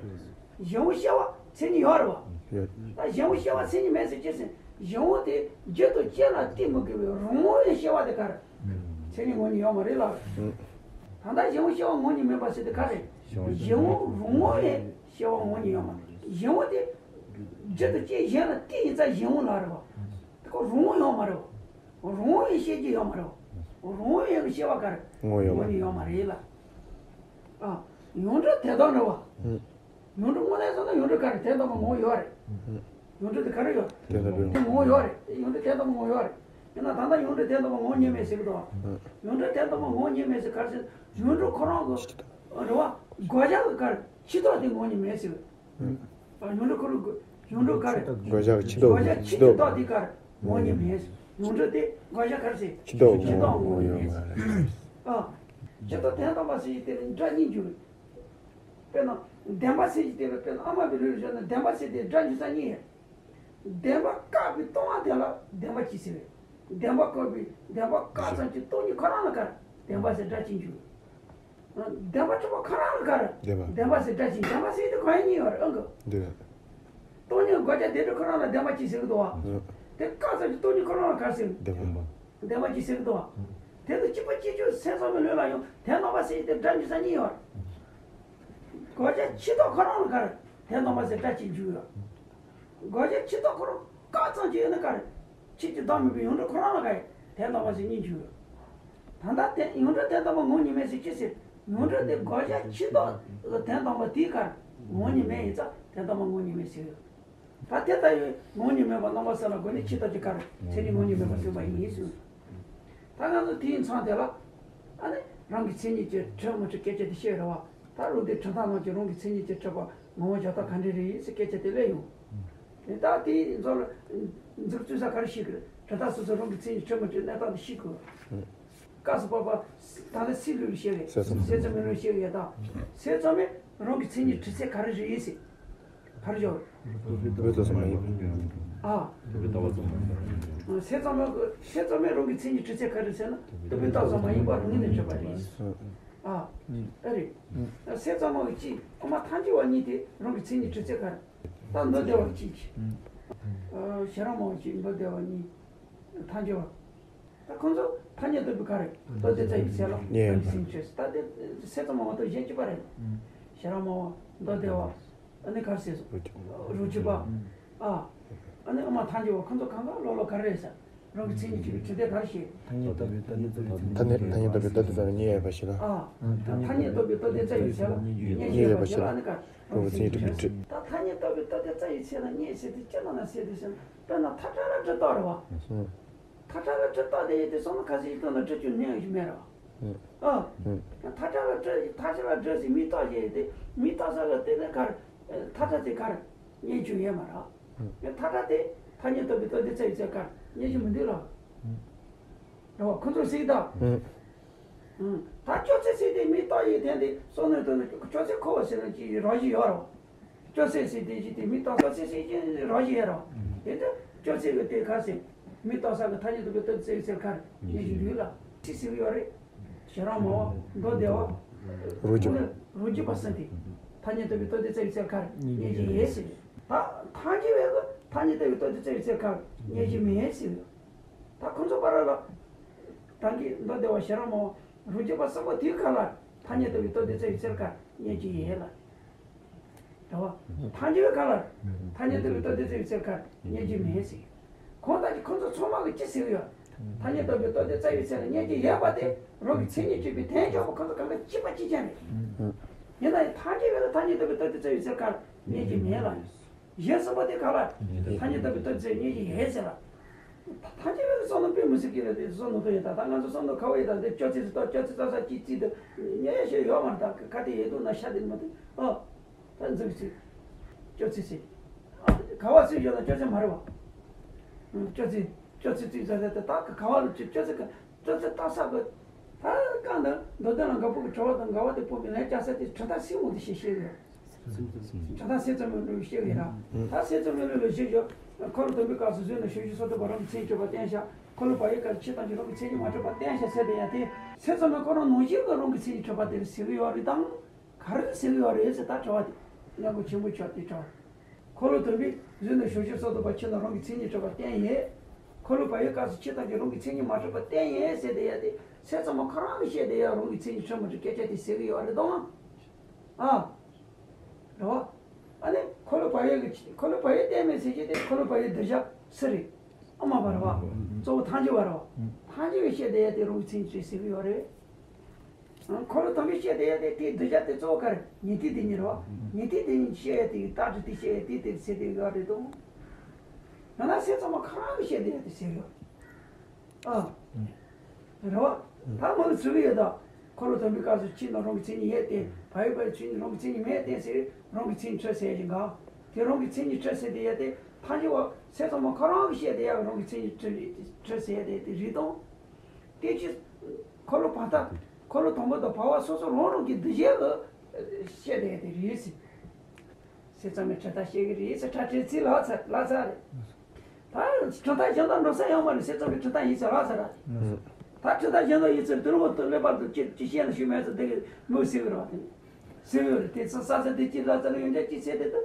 གཞན་དབང་སྐྱེ་བ་མཚན་ཉིད་ཡོད་རེད་བ། ཡོད། ད་གཞན་དབང་སྐྱེ་བ་མཚན་ཉིད་མེད་ཟེར་ཅི་ཟེར། གཞན་དབང་དེ་རྒྱུ་དང་རྐྱེན་ལ་བརྟེན་མི་དགོས་པའི་རང་དབང་ཡང་སྐྱེ་བ་དེ་ག་རེ། མཚན་ཉིད་ངོ་བོ་ཉིད་ཡོད་མ་རེད་ལ། ད་ལྟ་གཞན་དབང་སྐྱེ་བ་ངོ་བོ་ཉིད་མེད་པ་ཟེར་དེ་ག་རེ། གཞན་དབང་རང་དབང་ཡང་སྐྱེ་བ་ངོ་བོ་ཉིད་ཡོད་མ་རེད། གཞན་དབང་དེ་རྒྱུ་དང་རྐྱེན་གཞན་ལ་བརྟེན་ཡིན་ཙང་གཞན་དབང་ལ་རེད་བ། དེ་ཁོ་རང་དབང་ཡོད་མ་རེད་བ། རང་དབང་ཡང་སྐྱེ་རྒྱུ་ཡོད་མ་རེད་བ། རང་དབང་ཡང་སྐྱེ་བ་ག་རེ། ངོ་བོ་ཉིད་ཡོད་མ་རེད་ལ། ཨ། ཡོངས་གྲུབ་དོན་དམ་རེད་བ། ཡོངས་གྲུབ་དངོས་གནས་སོང་ན་ཡོངས་གྲུབ་ག་རེ་དོན་དམ་པ་ངོ་བོ་ཡོད་རེད། ཡོངས་གྲུབ་དེ་ག་རེ་ཡོད། དོན་དམ་པ་ངོ་བོ་ཡོད་རེད། ཡོངས་གྲུབ་དོན་དམ་པ་ངོ་བོ་ཡོད་རེད། ཡིན་ན་ད་ལྟ་ཡོངས་གྲུབ་དོན་དམ་པ་ངོ་བོ་ཉིད་མེད་ཟེར་གི་འདུག་བ། ཡོངས་གྲུབ་དོན་དམ་པ་ངོ་བོ་ཉིད་མེད་ཟེར་ག་རེ་ཟེར། ཡོངས་གྲུབ་ཁོ་རང་གི་རེད་བ། བགོ་བཤའ་གི་ག་རེ་ཕྱི་ཐོག་དེ་ངོ་བོ་ཉིད་མེད་ཟེར། ཡོངས་གྲུབ་ཁོ་རང་གི་ཡོངས་གྲུབ་ག་རེ། བགོ་བཤའ་གི་ཕྱི་ཐོག་བགོ་བཤའ་ཕྱི་ཕྱི་ཐོག་ཐོག་དེ་ག་རེ་ངོ་བོ་ཉིད་མེད་ཟེར། ཡོངས་གྲུབ་དེ་བགོ་བཤའ་ག་རེ་ཟེར། ཕྱི་ཐོག་ཕྱི་ཐོག་ངོ་བོ་ཉིད་མེད་ཟེར། ཨ། ཕྱི་ཐོག་དོན་དམ་པ་ཟེར་གྱི་དེ་ནི་སྒྲ་གཉིས་འཇུག་རེད། དཔེར་ན་བདེན་པ་ཟེར་གྱི་དེ་ལ་དཔེར་ན་ཨ་མ་བི་ལུ་ལ་བཞག་ན་བདེན་པ་ཟེར་དེ་སྒྲ་འཇུག་ས་གཉིས་རེད། བདེན་པ་བཀག་པའི་ལྟུང་བ་དེ་ལ་བདེན་པ་གཅིག་ཟེར་བས། བདེན་པ་བཀག་པའི་བདེན་པ་བཀག་ཙམ་གྱི་སྟོང་ཉིད་ཁོ་རང་ལ་ག་རེ་བདེན་པ་ཟེར་སྒྲ་གཅིག་འཇུག་བདེན་པ་གྲུབ་པ་ཁོ་རང་ལ་ག་རེ། བདེན་པ། བདེན་པ་ཟེར་སྒྲ་གཅིག་བདེན་པ་ཟེར་དེ་གང་ཡང་གཉིས་ཡོད་རེད་ཨང་གི། འདོད། སྟོང་ཉིད་བགོ་བཤའ་དེ་འདྲ་ཁོ་རང་ལ་བདེན་པ་གཅིག་ཟེར་གི་འདུག་བ། དེ་བཀག་ཙམ་གྱི་སྟོང་ཉིད་ཁོ་རང་ལ་ག་རེ་ཟེར། བདེན་པ། བདེན་པ་གཅིག་ཟེར་གི་འདུག་བ། དེ་ཚོ་གཅིག་པ་གཅིག་གྱུར་སེམས་ཙམ་པའི་ལུགས་ལ་ཡང་དོན་དམ་པ་ཟེར་དེ་སྒྲ་འཇུག་ས་གཉིས་ཡོད་རེད། བགོ་བཤའ་ཕྱི་ཐོག་ཁོ་རང་ལ་ག་རེ་དོན་དམ་པ་ཟེར་སྒྲ་གཅིག་འཇུག་ཡོད། བགོ་བཤའ་ཕྱི་ཐོག་ཁོ་རང་བཀག་ཙམ་གྱི་ཡོད་ན་ག་རེ། ཕྱི་གཅིག་བདག་མེད་པའི་ཡོངས་གྲུབ་ཁོ་རང་ལ་ག་རེ་དོན་དམ་པ་ཟེར་གཉིས་འཇུག་ཡོད། ད་ལྟ་དེ་ཡོངས་གྲུབ་དོན་དམ་པ་ངོ་བོ་ཉིད་མེད་ཟེར་ཅི་ཟེར། ཡོངས་གྲུབ་དེ་བགོ་བཤའ་ཕྱི་ཐོག་ལ་དོན་དམ་པ་དེའི་ག་རེ་ངོ་བོ་ཉིད་མེད་ཡིན་ཙང་དོན་དམ་པ་ངོ་བོ་ཉིད་མེད་ཟེར་ཡོད། ད་དེ་ལྟ་ཡི་ངོ་བོ་ཉིད་མེད་པ་རྣམ་པ་གསལ་ལ་དགོས་ནས་ཕྱི་ཐོག་གི་ག་རེ་མཚན་ཉིད་ངོ་བོ་ཉིད་མེད་པ་གསུངས་པ་ཡིན་གསུངས། ད་ང་ཚོ་དེའི་མཚམས་དེ་ལ་ཨ་ནི་རང་གི་མཚན་ཉིད་ཀྱི་གྲུབ་མི་གྲུབ་སྐད་ཆ་དེ་བཤད་རེད་བ། ད་ལུགས་འདི་གྲུབ་མཐའ་རྣམས་ཀྱི་རང་གི་མཚན་ཉིད་ཀྱི་གྲུབ་པ་ངོ་བོ་འཇོག་ཐབས་ག་འདྲ་རེད་ཟེར་སྐད་ཆ་དེ་སླེབས་ཡོང་། དེ་ལྟར་དེའི་མཚམས་ལ་འཛུགས་བཙུགས་ས་ག་རེ་ཞིག་གི་གྲུབ་མཐའ་སོ་སོ་རང་གི་མཚན་ཉིད་གྲུབ་མི་གྲུབ་གནས་སྟངས་དེ་ཤེས་དགོས། སྐབས་སུ་བབ་པ། ད་ལྟ་སའི་ལུགས་ལ་བཤད་རེད། སེམས་ཙམ། སེམས་ཙམ་མི་ལུགས་བཤད་ཡོད་དམ། སེམས་ཙམ་མི་རང་གི་མཚན་ཉིད་གྲུབ་ཚད་ག་རེ་རེད་ཟེར། ག་རེ་བྱ་བ། རྟོག་པས་བཏགས་པ་ཙམ་མ་ཡིན་པ། ཨ། རྟོག་པས་བཏགས་པ་ཙམ་མ་ཡིན་པ། སེམས་ཙམ་མི་སེམས་ཙམ་མི་རང་གི་མཚན་ཉིད་གྲུབ་ཚད་ག་རེ་ཟེར་ན་རྟོག་པས་བཏགས་ཙམ་མ་ཡིན་པ་རང་ངོས་ནས་གྲུབ་པ་རེད། ཨ། ཨེ་རེད། སེམས་ཙམ་མ་གཅིག་དབུ་མ་ཐལ་འགྱུར་བ་གཉིས་དེ་རང་གི་མཚན་ཉིད་གྲུབ་ཚད་ག་རེ། ད་མདོ་སྡེ་པ་གཅིག་གིས། ཨ། ཤེས་རབ་སྨྲ་བ་གཅིག་མདོ་སྡེ་པ་གཉིས། ཐལ་འགྱུར་བ། ད་ཁོང་ཚོ་ཐ་སྙད་རྟོག་པའི་ག་རེ་མདོ་སྡེ་རྩ་བའི་ཚད་ལ་ཡེ། རང་གི་སེམས་ཆོས་ད་དེ་སེམས་ཙམ་མ་མ་གཏོགས་གཞན་གཅིག་པ་རེད། ཤེས་རབ་སྨྲ་བ་མདོ་སྡེ་པ། ཨ་ནི་ག་རེ་ཟེར་སོང་། རོ་གཅིག་པ། ཨ། ཨ་ནི་དབུ་མ་ཐལ་འགྱུར་བ་ཁོང་ཚོ་གང་ག་ལོག་ལོག་ག་རེ་རེད་ཟེར། རང་གི་མཚན་ཉིད་གཅིག་པའི་དྲི་དེ་ག་རེ་བྱེད། ཐ་སྙད་རྟོགས་པའི་རྟོགས་ལྡན་རྩ་བའི་མཚན་ཉིད། ཐ་སྙད་ཐ་སྙད་རྟོགས་པའི་རྟོགས་ལྡན་རྩ་བའི་མཚན་ཉིད་ཡོད་པ་ཞིག་ལ། ཨ། ཐ་སྙད་རྟོགས་པའི་རྟོགས་ལྡན་རྩ་བའི་ཚེ་ལ་མཚན་ཉིད་ཡོད་པ་ཞིག་ལ། ཨ་ནི་ག་རང་གི་མཚན་ཉིད་གཅིག་པའི་དྲི། ད་ཐ་སྙད་རྟོགས་པའི་རྟོགས་ལྡན་རྩ་བའི་ཚེ་ལ་མཚན་ཉིད་ཟེར་དུས་ཅི་ལ་ན་ཟེར་དུས་ཟེར་ན། དཔེར་ན་ཐག་ཁྲ་ལ་དྲི་རྟགས་རེད་བ། ཐག་ཁྲ་ལ་དྲི་རྟགས་དེ་ཡིན་དུས་སོང་ན་ཁ་ཟས་ཀྱི་སྟེང་ན་དྲི་ཆུ་མནན་ཡོད་མེད་རེད་བ། ཨ། ཐག་ཁྲ་ལ་དྲི་ཐག་ཁྲ་ལ་དྲི་ཟེར་མིང་བཏགས་བྱས་ཡོད་དེ་མིང་བཏགས་ས་ལ་བལྟས་ན་ག་རེ། ཐག་ཁྲ་དེ་ག་རེ། མཚན་ཉིད་ཡོད་མ་རེད། ཐག་ཁྲ་དེ་ཐ་སྙད་རྟོགས་པའི་རྟོགས་ལྡན་རྩ་བའི་ཚེ་ག་རེ་མཚན་ཉིད་མི་འདུག་ལ། རེད་བ། ཁོ་ཚོ་ཟེར་ད། ད་སྐྱོ་ཚད་ཟེར་དེ་མིང་བཏགས་ཡོད་དེ་འདི་བསམ་བློའི་དོན་དུ་སྐྱོ་ཚད་ཁོ་བོ་ཟེར་ན་ཅི་རང་བཞིན་ཡོད་རེད་བ། སྐྱོ་ཚད་ཟེར་དེ་ཅི་དེ་མིང་བཏགས་སྐྱོ་ཚད་ཟེར་ཅི་རང་བཞིན་ཡོད་རེད་བ། དེ་ལྟར་སྐྱོ་ཚད་ཀྱི་དེ་ག་ཟེར། མིང་བཏགས་ས་གི་ཐ་སྙད་རྟོགས་པའི་རྟོགས་ལྡན་རྩ་བའི་ཚེ་ག་རེ་མཚན་ཉིད་འདུག་ལ། ཅི་ཟེར་གི་ཡོད་རེད། ཞེ་སྡང་མང་བ་མདོ་སྡེ་པ། རང་རྒྱུད་པ། རང་རྒྱུད་པ་གསུམ་དེ། ཐ་སྙད་རྟོགས་པའི་རྟོགས་ལྡན་རྩ་བའི་ཚེ་ག་རེ་མཚན་ཉིད་ཡོད་ཟེར། ད་ཐལ་འགྱུར་བས་གི་ཐ་སྙད་རྟོགས་པའི་རྟོགས་ལྡན་རྩ་བའི་ཚེ་ག་རེ་མཚན་ཉིད་མེད་ཟེར། ད་ཁོ་ཚོ་བར་ལ། ད་གིན་མདོ་སྡེ་པ་ཞེ་སྡང་མང་བ་རང་རྒྱུད་པ་གསུམ་པོ་དེའི་ཁ་ལ་ཐ་སྙད་རྟོགས་པའི་རྟོགས་ལྡན་རྩ་བའི་ཚེ་ག་རེ་མཚན་ཉིད་ཡོད་ལ། རེད་བ། ཐལ་འགྱུར་བའི་ཁ་ལ། ཐ་སྙད་རྟོགས་པའི་རྟོགས་ལྡན་རྩ་བའི་ཚེ་ག་རེ་མཚན་ཉིད་མེད་ཟེར། ཁོང་ད་ཅི་ཁོ་ཚོ་ཚང་མ་གི་ཅི་ཟེར་གི་ཡོད། ཐ་སྙད་རྟོགས་པའི་རྟོགས་ལྡན་རྩ་བའི་ཚེ་ལ་མཚན་ཉིད་ཡོད་པ་དེ་རང་གི་མཚན་ཉིད་གཅིག་པའི་དོན་གཅིག་པོ་ཁོ་ཚོ་གང་ག་གཅིག་པ་གཅིག་རྐྱང་རེད། ཡིན་ན་ཡང་ཐལ་འགྱུར་བས་ཐ་སྙད་རྟོགས་པའི་རྟོགས་ལྡན་རྩ་བའི་ཚེ་ག་རེ་མཚན་ཉིད་མེད་ལ། གཞན་གསུམ་པོ་དེ་ག་ལ། ཐ་སྙད་རྟོགས་པའི་རྟོགས་ལྡན་རྩ་བའི་མཚན་ཉིད་ཡོད་ཟེར་ལ། ཐལ་འགྱུར་བས་བསམ་བློ་དཔེ་མི་སྲིད་ཀྱི་རེད་དེ་བསམ་བློ་དོན་ཡོད་ད་ད་ང་ཚོ་བསམ་བློ་ཁ་བ་ཡོད་ད་དེ་སྐྱོ་ཚད་ཟེར་ད་སྐྱོ་ཚད་ཙག་ཙག་ཅིག་ཅིག་དེ་ཉེ་ཤེས་ཡོད་མ་རེད་ད་ཁ་དེ་ཡོད་འདུག་ན་ཤ་དེ་མ་དེ་ཨ། ད་འཛུགས་ཚིག་སྐྱོ་ཚད་ཟེར། ཨ། ག་བ་སུས་བརྗོད་ན་སྐྱོ་ཚད་མ་རེད་བ། སྐྱོ་ཚད་སྐྱོ་ཚད་ཙིག་ཙག་ཙག་དེ་ད་ག་བ་ལ་སྐྱོ་ཚད་ག་སྐྱོ་ཚད་ལྟ་ས་གི། ད་གང་ད་མདོ་དོན་ལ་འགག་པོ་གི་གྲོགས་དང་འགལ་བ་དེ་སྤོང་བའི་ལན་བཅའ་ས་དེ་གྲུབ་མཐའ་སྲིད་དབང་དུ་བྱས་བཤད་ཡོད། གྲུབ་མཐའ་སེམས་ཙམ་མའི་བློས་བཤད་ཡོད་ར། ད་སེམས་ཙམ་མའི་བློ་ལ་བཤད་ཆོག་ཁོ་ལ་དམ་པའི་སྐབས་སུ་གཟུགས་ནས་བྱང་ཆུབ་སོ་ཐར་པ་རང་གི་མཚན་ཉིད་གྲུབ་པ་བསྟན་བཞག་ཁོ་ལ་བག་ཡོད་སྐབས་སུ་ཕྱིར་ཐམས་ཅད་རང་གི་མཚན་ཉིད་མ་གྲུབ་པ་བསྟན་བཞག་ཟེར་དེ་ཡང་དེ་སེམས་ཙམ་མའི་ཁོ་རང་ནང་བཞིན་གྱི་རང་གི་མཚན་ཉིད་གྲུབ་པ་དེ་ཟེར་གི་ཡོད་རེད་དམ། ག་རེ་ཟེར་གི་ཡོད་རེད་ཟེར་ད་དྲི་བ་དེ། སྔ་འགོ་ཆེན་པོ་ཆགས་དེ་དྲི་བ། ཁོ་ལ་དམ་པའི་གཟུགས་ནས་བྱང་ཆུབ་སོ་ཐར་པ་ཕྱིར་ན་རང་གི་མཚན་ཉིད་གྲུབ་པ་བསྟན་ཡོད། ཁོ་ལ་བག་ཡོད་སྐབས་སུ་ཕྱིར་ཐམས་ཅད་རང་གི་མཚན་ཉིད་མ་གྲུབ་པ་བསྟན་ཡོད་ཟེར་དེ་ཡང་དེ་སེམས་ཙམ་མ་ཁོ་རང་གི་བཤད་དེ་ཡང་རང་གི་མཚན་ཉིད་གྲུབ་མ་གྲུབ་སྐད་ཆ་དེ་ཟེར་གི་ཡོད་རེད་དམ། ཨ། རེད་བ། ཨ་ནི་ཁོ་ལ་བག་ཡོད་ཀྱི་ཁོ་ལ་བག་ཡོད་བསྟན་མེད་ཟེར་གྱི་དེ་ཁོ་ལ་བག་ཡོད་གདུལ་བྱ་སུ་རེད། ཨ་མ་བ་རེད་བ། གཙོ་བོ་ཐལ་འགྱུར་བ་རེད་བ། ཐལ་འགྱུར་བའི་བཤད་དེ་ཡ་དེ་རང་གི་མཚན་ཉིད་ཟེར་གི་ཡོད་རེད། ཨ། ཁོ་ལ་དམ་པའི་བཤད་དེ་ཡ་དེ་དེའི་གདུལ་བྱ་དེ་གཙོ་བོ་ག་རེ་ཉན་ཐོས་དེ་ཉིད་རེད་བ། ཉན་ཐོས་དེ་ཉིད་བཤད་ཡ་དེ་རྟགས་ཀྱི་དེ་བཤད་ཡ་དེ་དེ་ཟེར་དེ་ཡོད་རེད་དོ། ཡང་ན་སེམས་ཙམ་མ་ཁོ་རང་གི་བཤད་དེ་ཡ་དེ་ཟེར་ཡོད། ཨ། རེད་བ། ད་མ་གི་ཚུལ་གི་ཡོད་ད། འཁོར་ལོ་དམ་པའི་སྐབས་སུ་ཕྱིར་ན་རང་གི་མཚན་ཉིད་ཡོད་དེ། བག་ཡོད་པའི་ཕྱིར་ན་རང་གི་མཚན་ཉིད་མེད་དེ་ཟེར་རང་གི་མཚན་ཉིད་གྲུབ་ཟེར་ཞིང་ག་དེ་རང་གི་མཚན་ཉིད་གྲུབ་ཟེར་དེ་ཡོད་དེ་ཐལ་འགྱུར་བ་སེམས་ཙམ་མ་ཁོ་རང་གི་བཤད་དེ་ཡོད་རང་གི་མཚན་ཉིད་གྲུབ་གྲུབ་ཟེར་དེ་དེ་རེད་དང་། དེ་ཕྱིར་འཁོར་ལོ་བར་ཐག་འཁོར་ལོ་དང་པོ་དང་བར་པ་སོ་སོ་རང་རང་གི་འདུ་བྱེད་ཀྱི་བཤད་དེ་ཡོད་དེ་རེད་ཟེར། སེམས་ཙམ་མའི་གྲུབ་མཐའ་བཤད་གི་རེད་ཟེར་ཁྲ་ཁྲའི་ཚིག་ལབ་ཚར་ལབ་ཚར་རེད། ད་གྲུབ་མཐའ་གཞན་དག་འགྲོ་ས་ཡོད་མ་རེད། སེམས་ཙམ་མའི་གྲུབ་མཐའ་ཡིན་ཟེར་ལབ་ཚར་ར། ད་གྲུབ་མཐའ་གཞན་དག་ཡིན་ཟེར་དུས་རུང་དུ་ཀླད་པ་དུ་ཅི་ཅི་བཤད་ན་ཞུ་མེད་ཟེར་དེ་གི་མུག་སེལ་གི་རེད་བ། དེ་ནི་སེལ་གི་རེད། དེ་ཚོ་ས་ས་དེ་ཅི་ལབ་ཚར་ཡོང་རྒྱ་ཅི་ཟེར་དེ་དུ།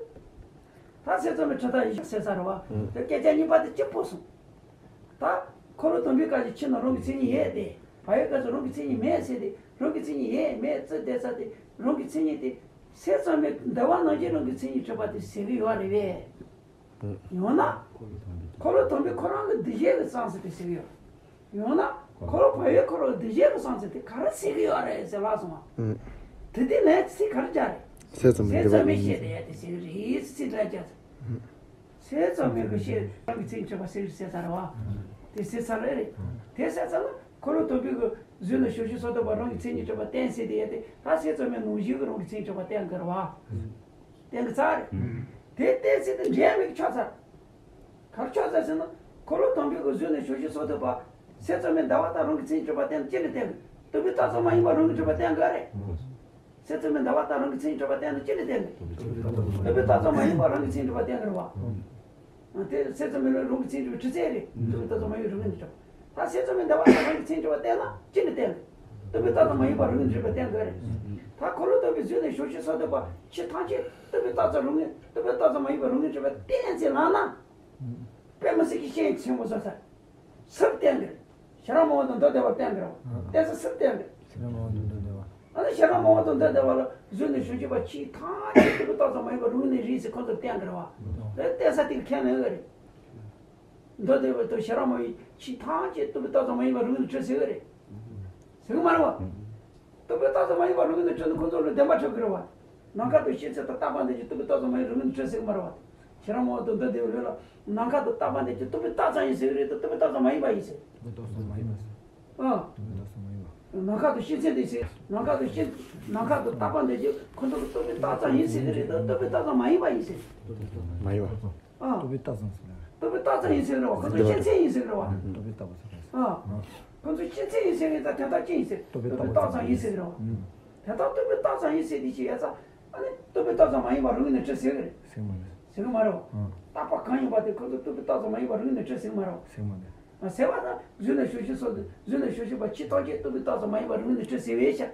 ད་སེམས་ཙམ་མའི་གྲུབ་མཐའ་ཡིན་ཟེར་ཚར་རེད་བ། དེ་སྐད་ཆ་གཉིས་པ་དེ་གཅིག་པོ་སོང་། ད་འཁོར་ལོ་དང་པོའི་སྐབས་ཀྱི་ཕྱིར་ན་རང་གི་མཚན་ཉིད་ཡོད་དེ། བག་ཡོད་སྐབས་སུ་རང་གི་མཚན་ཉིད་མེད་ཟེར་ཏེ་རང་གི་མཚན་ཉིད་ཡོད་མེད་རྩི་བསྡད་ས་དེ་རང་གི་མཚན་ཉིད་དེ། སེམས་ཙམ་མའི་འདུལ་བ་ནང་བཞིན་རང་གི་མཚན་ཉིད་གྲུབ་པ་དེ་ཟེར་གི་ཡོད་རེད་པས། ཡང་ན། འཁོར་ལོ་དང་པོས་ཁོ་རང་གི་འདུ་བྱེད་ཀྱི་གསང་ཚུལ་དེ་ཟེར་གི་ཡོད། ཡང་ན། འཁོར་ལོ་བག་ཡོད་ཁོ་རང་གི་འདུ་བྱེད་ཀྱི་གསང་ཚུལ་དེ་ག་རེ་ཟེར་གི་ཡོད་རེད་ཟེར་ལབ་སོང་བ། དེ་དེ་ལན་ཚིག་ག་རེ་སྦྱར་རེད། སེམས་ཙམ་མའི་སེམས་ཙམ་མའི་བཤད་དེ་ཡ་དེ་ཟེར་གི་རེད་ཟེར་ཚིག་འདྲ་སྦྱར། སེམས་ཙམ་མའི་གི་བཤད་རང་གི་མཚན་ཉིད་གྲུབ་པ་ཟེར་གི་ཟེར་ཚར་བ། དེ་ཟེར་ཚར་རེད་རེད། དེ་ཟེར་ཚར་ན་འཁོར་ལོ་དང་པོའི་གི་གཟུགས་ནས་བྱང་ཆུབ་སོ་ཐར་པ་རང་གི་མཚན་ཉིད་གྲུབ་པ་བསྟན་ཟེར་དེ་ཡ་དེ་ད་སེམས་ཙམ་མའི་ནང་བཞིན་གི་རང་གི་མཚན་ཉིད་གྲུབ་པ་བསྟན་གི་རེད་བ། བསྟན་གི་ཚར་རེད། དེ་བསྟན་ཟེར་དེ་འབྲེལ་མེད་གི་ཆགས་ཚར། གར་ཆགས་ཚར་ཟེར་ན། འཁོར་ལོ་དང་པོའི་གི་གཟུགས་ནས་བྱང་ཆུབ་སོ་ཐར་པ། སེམས་ཙམ་མའི་འདུལ་བ་དང་རང་གི་མཚན་ཉིད་གྲུབ་པ་བསྟན་ན་ཅི་ལ་བསྟན་གི། དང་པོའི་རྟགས་ཙམ་མ་ཡིན་པ་རང་གི་གྲུབ་པ་བསྟན་གི་རེད། སེམས་ཙམ་མའི་འདུལ་བ་དང་རང་གི་མཚན་ཉིད་གྲུབ་པ་བསྟན་ན་ཅི་ལ་བསྟན་གི། དང་པོའི་རྟགས་ཙམ་མ་ཡིན་པ་རང་གི་མཚན་ཉིད་གྲུབ་པ་བསྟན་གི་རེད་བ། དེ་སེམས་ཙམ་མའི་རང་གི་མཚན་ཉིད་གྲུབ་པའི་གྲུབ་ཚད་རེད། དང་པོའི་རྟགས་ཙམ་མ་ཡིན་པ་རང་གི་གྲུབ། ད་སེམས་ཙམ་མའི་འདུལ་བ་དང་རང་གི་མཚན་ཉིད་གྲུབ་པ་བསྟན་ན་ཅི་ལ་བསྟན་གི། དང་པོའི་རྟགས་ཙམ་མ་ཡིན་པ་རང་གི་གྲུབ་པ་བསྟན་གི་རེད། ད་འཁོར་ལོ་དང་པོའི་གཟུགས་ནས་བྱང་ཆུབ་སོ་ཐར་པ་ཕྱི་ཐམས་ཅད་དང་པོའི་རྟགས་ཙམ་རང་གི་དང་པོའི་རྟགས་ཙམ་མ་ཡིན་པ་རང་གི་གྲུབ་པ་བསྟན་ཟེར་ལབ་ན། དཔེ་མི་སྲིད་ཀྱི་ཤན་ཆེན་པོ་བཟོ་ཚར། སུར་བསྟན་གི་རེད། ཤེས་རབ་སྨྲ་བ་དང་མདོ་སྡེ་པར་བསྟན་གི་རེད་བ། བསྟན་ས་སུར་བསྟན་གི་རེད། ཤེས་རབ་སྨྲ་བ་དང་མདོ་སྡེ་པ། ཨ་ནི་ཤེས་རབ་སྨྲ་བ་དང་མདོ་སྡེ་པ་ལ་གཟུགས་ནས་བྱང་ཆུབ་པ་ཕྱི་ཐམས་ཅད་དང་པོའི་རྟགས་ཙམ་མ་ཡིན་པ་རང་ནས་རེད་ཟེར་ཁོ་ཚོར་བསྟན་གི་རེད་བ། དེ་བསྟན་ས་དེ་གི་ཁས་ལེན་གི་རེད། མདོ་སྡེ་པ་དང་ཤེས་རབ་སྨྲ་བའི་ ཕྱི་ཐམས་ཅད་རྟོག་པས་བཏགས་ཙམ་མ་ཡིན་པ་རང་ངོས་ནས་གྲུབ་ཟེར་གི་རེད། ཟེར་གི་མ་རེད་བ། རྟོག་པས་བཏགས་ཙམ་མ་ཡིན་པ་རང་ངོས་ནས་གྲུབ་ན་ཁོ་ཚོ་ལ་བདེན་པ་འཁྲུལ་གི་རེད་བ། ནམ་མཁའ་དང་ཤིང་ཚད་དང་རྟག་པ་འདི་ཀྱང་རྟོག་པས་བཏགས་ཙམ་མ་ཡིན་རང་ངོས་ནས་གྲུབ་ཟེར་གི་མ་རེད་བ། ཁྱེད་རང་མོ་དང་འདི་འདི་ལོས་ལ་ནམ་མཁའ་དང་རྟག་པ་འདི་ཀྱང་རྟོག་པས་བཏགས་ཙམ་ཡིན་ཟེར་གི་རེད་དམ། རྟོག་པས་བཏགས་ཙམ་མ་ཡིན་པ་ཡིན་ཟེར། རྟོག་པས་བཏགས་ཙམ་མ་ཡིན་པ་ཟེར། ཨ། རྟོག་པས་བཏགས་ཙམ་མ་ཡིན་པ། ནམ་མཁའ་དང་ཤིང་ཚད་འདི་ཟེར། ནམ་མཁའ་དང་ཤིང་། ནམ་མཁའ་དང་རྟག་པ་འདི་ཀྱང་ཁོ་ཚོ་ལ་རྟོག་པས་བཏགས་ཙམ་ཡིན་ཟེར་གི་རེད་དམ། རྟོག་པས་བཏགས་ཙམ་མ་ཡིན་པ་ཡིན་ཟེར། མ་ཡིན་པ། ཨ། རྟོག་པས་བཏགས་ཙམ་ཟེར་ན། རྟོག་པས་བཏགས་ཙམ་ཡིན་ཟེར་གི་རེད་བ། ཁོ་ཚོ་ཤིང་ཚད་ཡིན་ཟེར་གི་རེད་བ། རྟོག་པས་བཏགས་པ་ཟེར་གི་རེད། ཨ། ཁོ་ཚོ་ཤིང་ཚད་ཡིན་ཟེར་གི་རེད་ད། དེ་དག་ཅི་ཡིན་ཟེར། རྟོག་པས་བཏགས་པ་ཟེར་གི་རེད། ཡིན་ཟེར་གི་རེད་བ། ཨ། དེ་དག་རྟོག་པས་བཏགས་ཙམ་ཡིན་ཟེར་དེ་ཅི་ཡ་ཙང་། ཨ་ནི་རྟོག་པས་བཏགས་ཙམ་མ་ཡིན་པ་རང་ངོས་ནས་གྲུབ་ཟེར་གི་རེད། ཟེར་གི་མ་རེད། ཟེར་གི་མ་རེད་བ། ཨ། རྟག་པ་གང་ཡིན་པ་དེ་ཁོ་ཚོ་རྟོག་པས་བཏགས་ཙམ་མ་ཡིན་པ་རང་ངོས་ནས་གྲུབ་ཟེར་གི་མ་རེད་བ། ཟེར་གི་མ་རེད། ཟེར་བ་དང་གཟུགས་ནས་བྱུང་བྱེད་སོགས་དེ། གཟུགས་ནས་བྱུང་བྱེད་པ་ཕྱི་ཐམས་ཅད་རྟོག་པས་བཏགས་ཙམ་མ་ཡིན་པ་རང་ངོས་ནས་གྲུབ་ཟེར་བས་ཤ།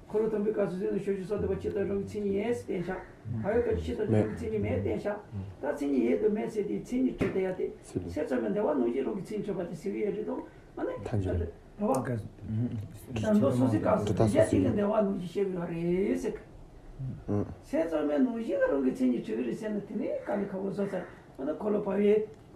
འཁོར་ལོ་དང་པོའི་སྐབས་སུ་གཟུགས་ནས་བྱུང་བྱེད་སོགས་དེ་བ་ཕྱི་དང་རང་གི་མཚན་ཉིད་ཡོད་ཟེར་བསྟན་ཤག་བར་པའི་སྐབས་སུ་ཕྱི་དང་རང་གི་མཚན་ཉིད་མེད་བསྟན་ཤག་ད་མཚན་ཉིད་ཡོད་དང་མེད་ཟེར་དེ་མཚན་ཉིད་གྲུབ་བསྡད་ཡ་དེ། ཚེ་ཚད་མའི་འདས་པ་ནང་བཞིན་རང་གི་མཚན་ཉིད་གྲུབ་པ་དེ་ཟེར་གི་ཡོད་རེད་དོ། ཨ་ནི། ཐམས་ཅད། རེད་བ། ད་མདོ་སོ་སོའི་སྐབས་སུ་གྲུབ་མཐའ་སོ་སོའི་ཡིན་ནི་འདས་པ་ནང་བཞིན་བཤད་གི་ཡོད་རེད་ཟེར་གི། ཚེ་ཚད་མའི་ནང་བཞིན་གི་རང་གི་མཚན་ཉིད་གྲུབ་གི་རེད་ཟེར་ན་དེ་ནི་དཀའ་ལས་ཁག་པོ་བཟོ་ཚར། ཨ་ནི་འཁོར་ལོ་བར་པའི།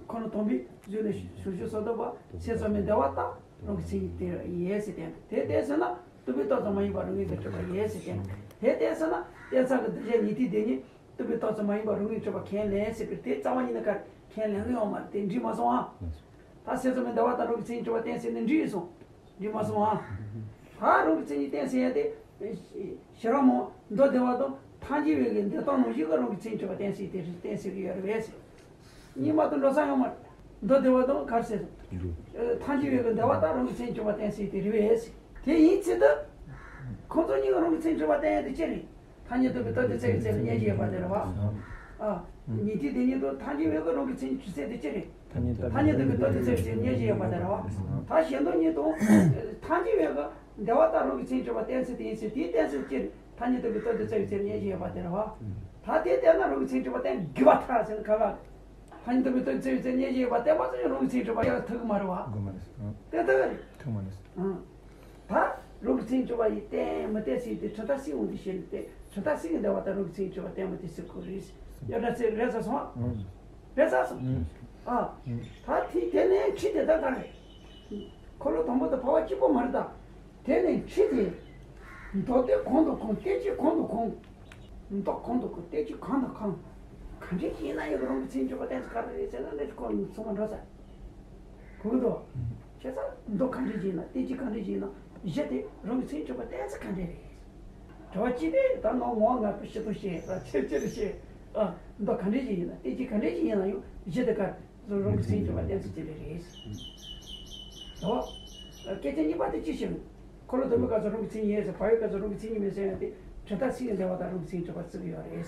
འཁོར་ལོ་དང་པོའི་གཟུགས་ནས་བྱུང་བྱེད་སོགས་དེ་བ་ཚེ་ཚད་མའི་འདས་པ་ལྟར་རང་གི་མཚན་ཉིད་དེ་ཡོད་ཟེར་བསྟན་ཏེ། དེ་བསྟན་ཟེར་ན་རྟོག་པས་བཏགས་ཙམ་མ་ཡིན་པ་རང་ངོས་ནས་གྲུབ་པ་ཡོད་ཟེར་བསྟན་ཏེ། དེ་བསྟན་ཟེར་ན་བསྟན་ས་གི་གདུལ་བྱ་ཉན་ཐོས་སྡེ་གཉིས་རྟོག་པས་བཏགས་ཙམ་མ་ཡིན་པ་རང་ངོས་གྲུབ་པ་ཁས་ལེན་ཟེར་གི་དེ་རྩ་བ་ཉིད་ནས་ག་རེ་ཁས་ལེན་གི་ཡོད་མ་རེད། དེ་འགྲིག་མ་སོང་ཨ། ད་ཚེ་ཚད་མའི་འདས་པ་ལྟར་རང་གི་མཚན་ཉིད་གྲུབ་པ་བསྟན་ཟེར་ནས་འགྲིག་སོང་། འགྲིག་མ་སོང་ཨ། ད་རང་གི་མཚན་ཉིད་བསྟན་ཟེར་ཡ་དེ། ཤེས་རབ་མོ་མདོ་སྡེ་པ་དང་ཐལ་འགྱུར་བའི་གི་འདོད་སྟངས་ནང་བཞིན་གི་རང་གི་མཚན་ཉིད་གྲུབ་པ་བསྟན་ཟེར་དེ་རེད། བསྟན་ཟེར་གི་ཡོད་རེད་པས་ཟེར། གཉིས་མ་གཏོགས་འགྲོ་ས་ཡོད་མ་རེད། མདོ་སྡེ་པ་དང་ག་རེ་ཟེར། ཐལ་འགྱུར་བའི་གི་འདོད་པ་ལྟར་རང་གི་མཚན་ཉིད་གྲུབ་པ་བསྟན་ཟེར་དེ་རེད་པས་ཟེར། དེ་ཡིན་ཚེ་ད། ཁོང་ཚོ་གཉིས་ཀྱི་རང་གི་མཚན་ཉིད་གྲུབ་པ་བསྟན་ཡ་དེ་ཅི་རེད། ཐ་སྙད་རྟོག་པས་རྟོགས་ཏེ་ཚེ་གི་ཚེ་ལ་གཉེར་གྱི་ཡོད་པ་དེ་རེད་བ། ཨ། ཉན་ཐོས་དེ་ཉིད་དུ་ཐལ་འགྱུར་བའི་གི་རང་གི་མཚན་ཉིད་གྲུབ་ཚེ་དེ་ཅི་རེད། ཐ་སྙད་རྟོག་པས་རྟོགས་ཏེ་ཚེ་གི་ཚེ་ལ་གཉེར་གྱི་ཡོད་པ་དེ་རེད་བ། ད་གཞན་དོན་ཉིད་དུ། ཐལ་འགྱུར་བའི་གི་འདོད་པ་ལྟར་རང་གི་མཚན་ཉིད་གྲུབ་པ་བསྟན་ཚེ་དེ་ཡིན་ཚེ་དེའི་བསྟན་ཚེ་ཅི་རེད། ཐ་སྙད་རྟོག་པས་རྟོགས་ཏེ་ཚེ་གི་ཚེ་ལ་གཉེར་གྱི་ཡོད་པ་དེ་རེད་བ། ད་དེ་བསྟན་ན་རང་གི་མཚན་ཉིད་གྲུབ་པ་བསྟན་དགོས་པ་ཐལ་ཟེར་ན་ག་ལ། ཐ་སྙད་རྟོག་པས་རྟོགས་ཏེ་ཚེ་གི་ཚེ་ལ་གཉེར་གྱི་ཡོད་པ་བསྟན་པ་ཙམ་གྱིས་རང་གི་མཚན་ཉིད་གྲུབ་པ་ཡང་ཐུབ་གི་མ་རེད་བ། དགོས་མ་རེད། བསྟན་ཐུབ་གི་རེད། ཐུབ་མ་རེད། ཨང་། ད་རང་གི་མཚན་ཉིད་གྲུབ་པ་ཡིས་བསྟན་མི་བསྟན་ཟེར་ཏེ་གྲུབ་མཐའ་གསུམ་འོང་དུ་བཤད་ནས་ཏེ། གྲུབ་མཐའ་གསུམ་གྱི་འདོད་པ་ལྟར་རང་གི་མཚན་ཉིད་གྲུབ་པ་བསྟན་པ་དེ་ཟེར་དགོས་རེད། ཡ་འདྲ་ཚེ་རེད་ས་སོང་ཨ། རེད་ས་སོང་། ཨ། ད་དེ་དེ་ནས་ཁྲིད་དེ་ད་ག་རེད། འཁོར་ལོ་དང་པོ་དང་འཕགས་པ་གཅིག་པོ་མ་རེད་ད། དེ་ནས་ཁྲིད་དེ། མདོ་སྡེ་གང་དང་གང་བསྟན་བཅོས་གང་དང་གང་། མདོ་གང་དང་གང་བསྟན་བཅོས་གང་དང་གང་། ག་འདྲ་ཡིན་ན་ཡང་རང་གི་མཚན་ཉིད་གྲུབ་པ་བསྟན་ས་ག་རེ་རེད་ཟེར་ན་འདི་ཁོ་ཚང་མ་འགྲོ་ས། གོ་གི་འདུག་བྱས་ཙང་མདོ་ག་འདྲ་ཞིག་ཡིན་ན་བསྟན་བཅོས་ག་འདྲ་ཞིག་ཡིན་ན་གཞི་དེ་རང་གི་མཚན་ཉིད་གྲུབ་པ་བསྟན་ཚུལ་ག་འདྲ་རེད། དྲི་བ་གཅིག་དེ་ད་ནང་ངོ་ལྔ་པོ་ཕྱི་དོན་བཤད་ཨ་ཕྱིར་ཕྱིར་བཤད་ཨ་མདོ་ག་འདྲ་ཞིག་ཡིན་ན་བསྟན་བཅོས་ག་འདྲ་ཞིག་ཡིན་ན་ཡང་གཞི་དེ་ག་རང་གི་མཚན་ཉིད་གྲུབ་པ་བསྟན་ཚུལ་དེ་རེད་རེད། དོ། སྐད་ཆ་གཉིས་པ་དེ་ཅི་ཞིག་འཁོར་ལོ་དང་པོའི་སྐབས་སུ་རང་གི་མཚན་ཉིད་ཡོད་ཟེར། བར་པའི་སྐབས་སུ་རང་གི་མཚན་ཉིད་མེད་ཟེར་ཡང་དེ་གྲུབ་མཐའ་གསུམ་གྱི་འདོད་པ་དང་རང་གི་མཚན་ཉིད་གྲུབ་པ་བརྩི་གི་ཡོད་རེད།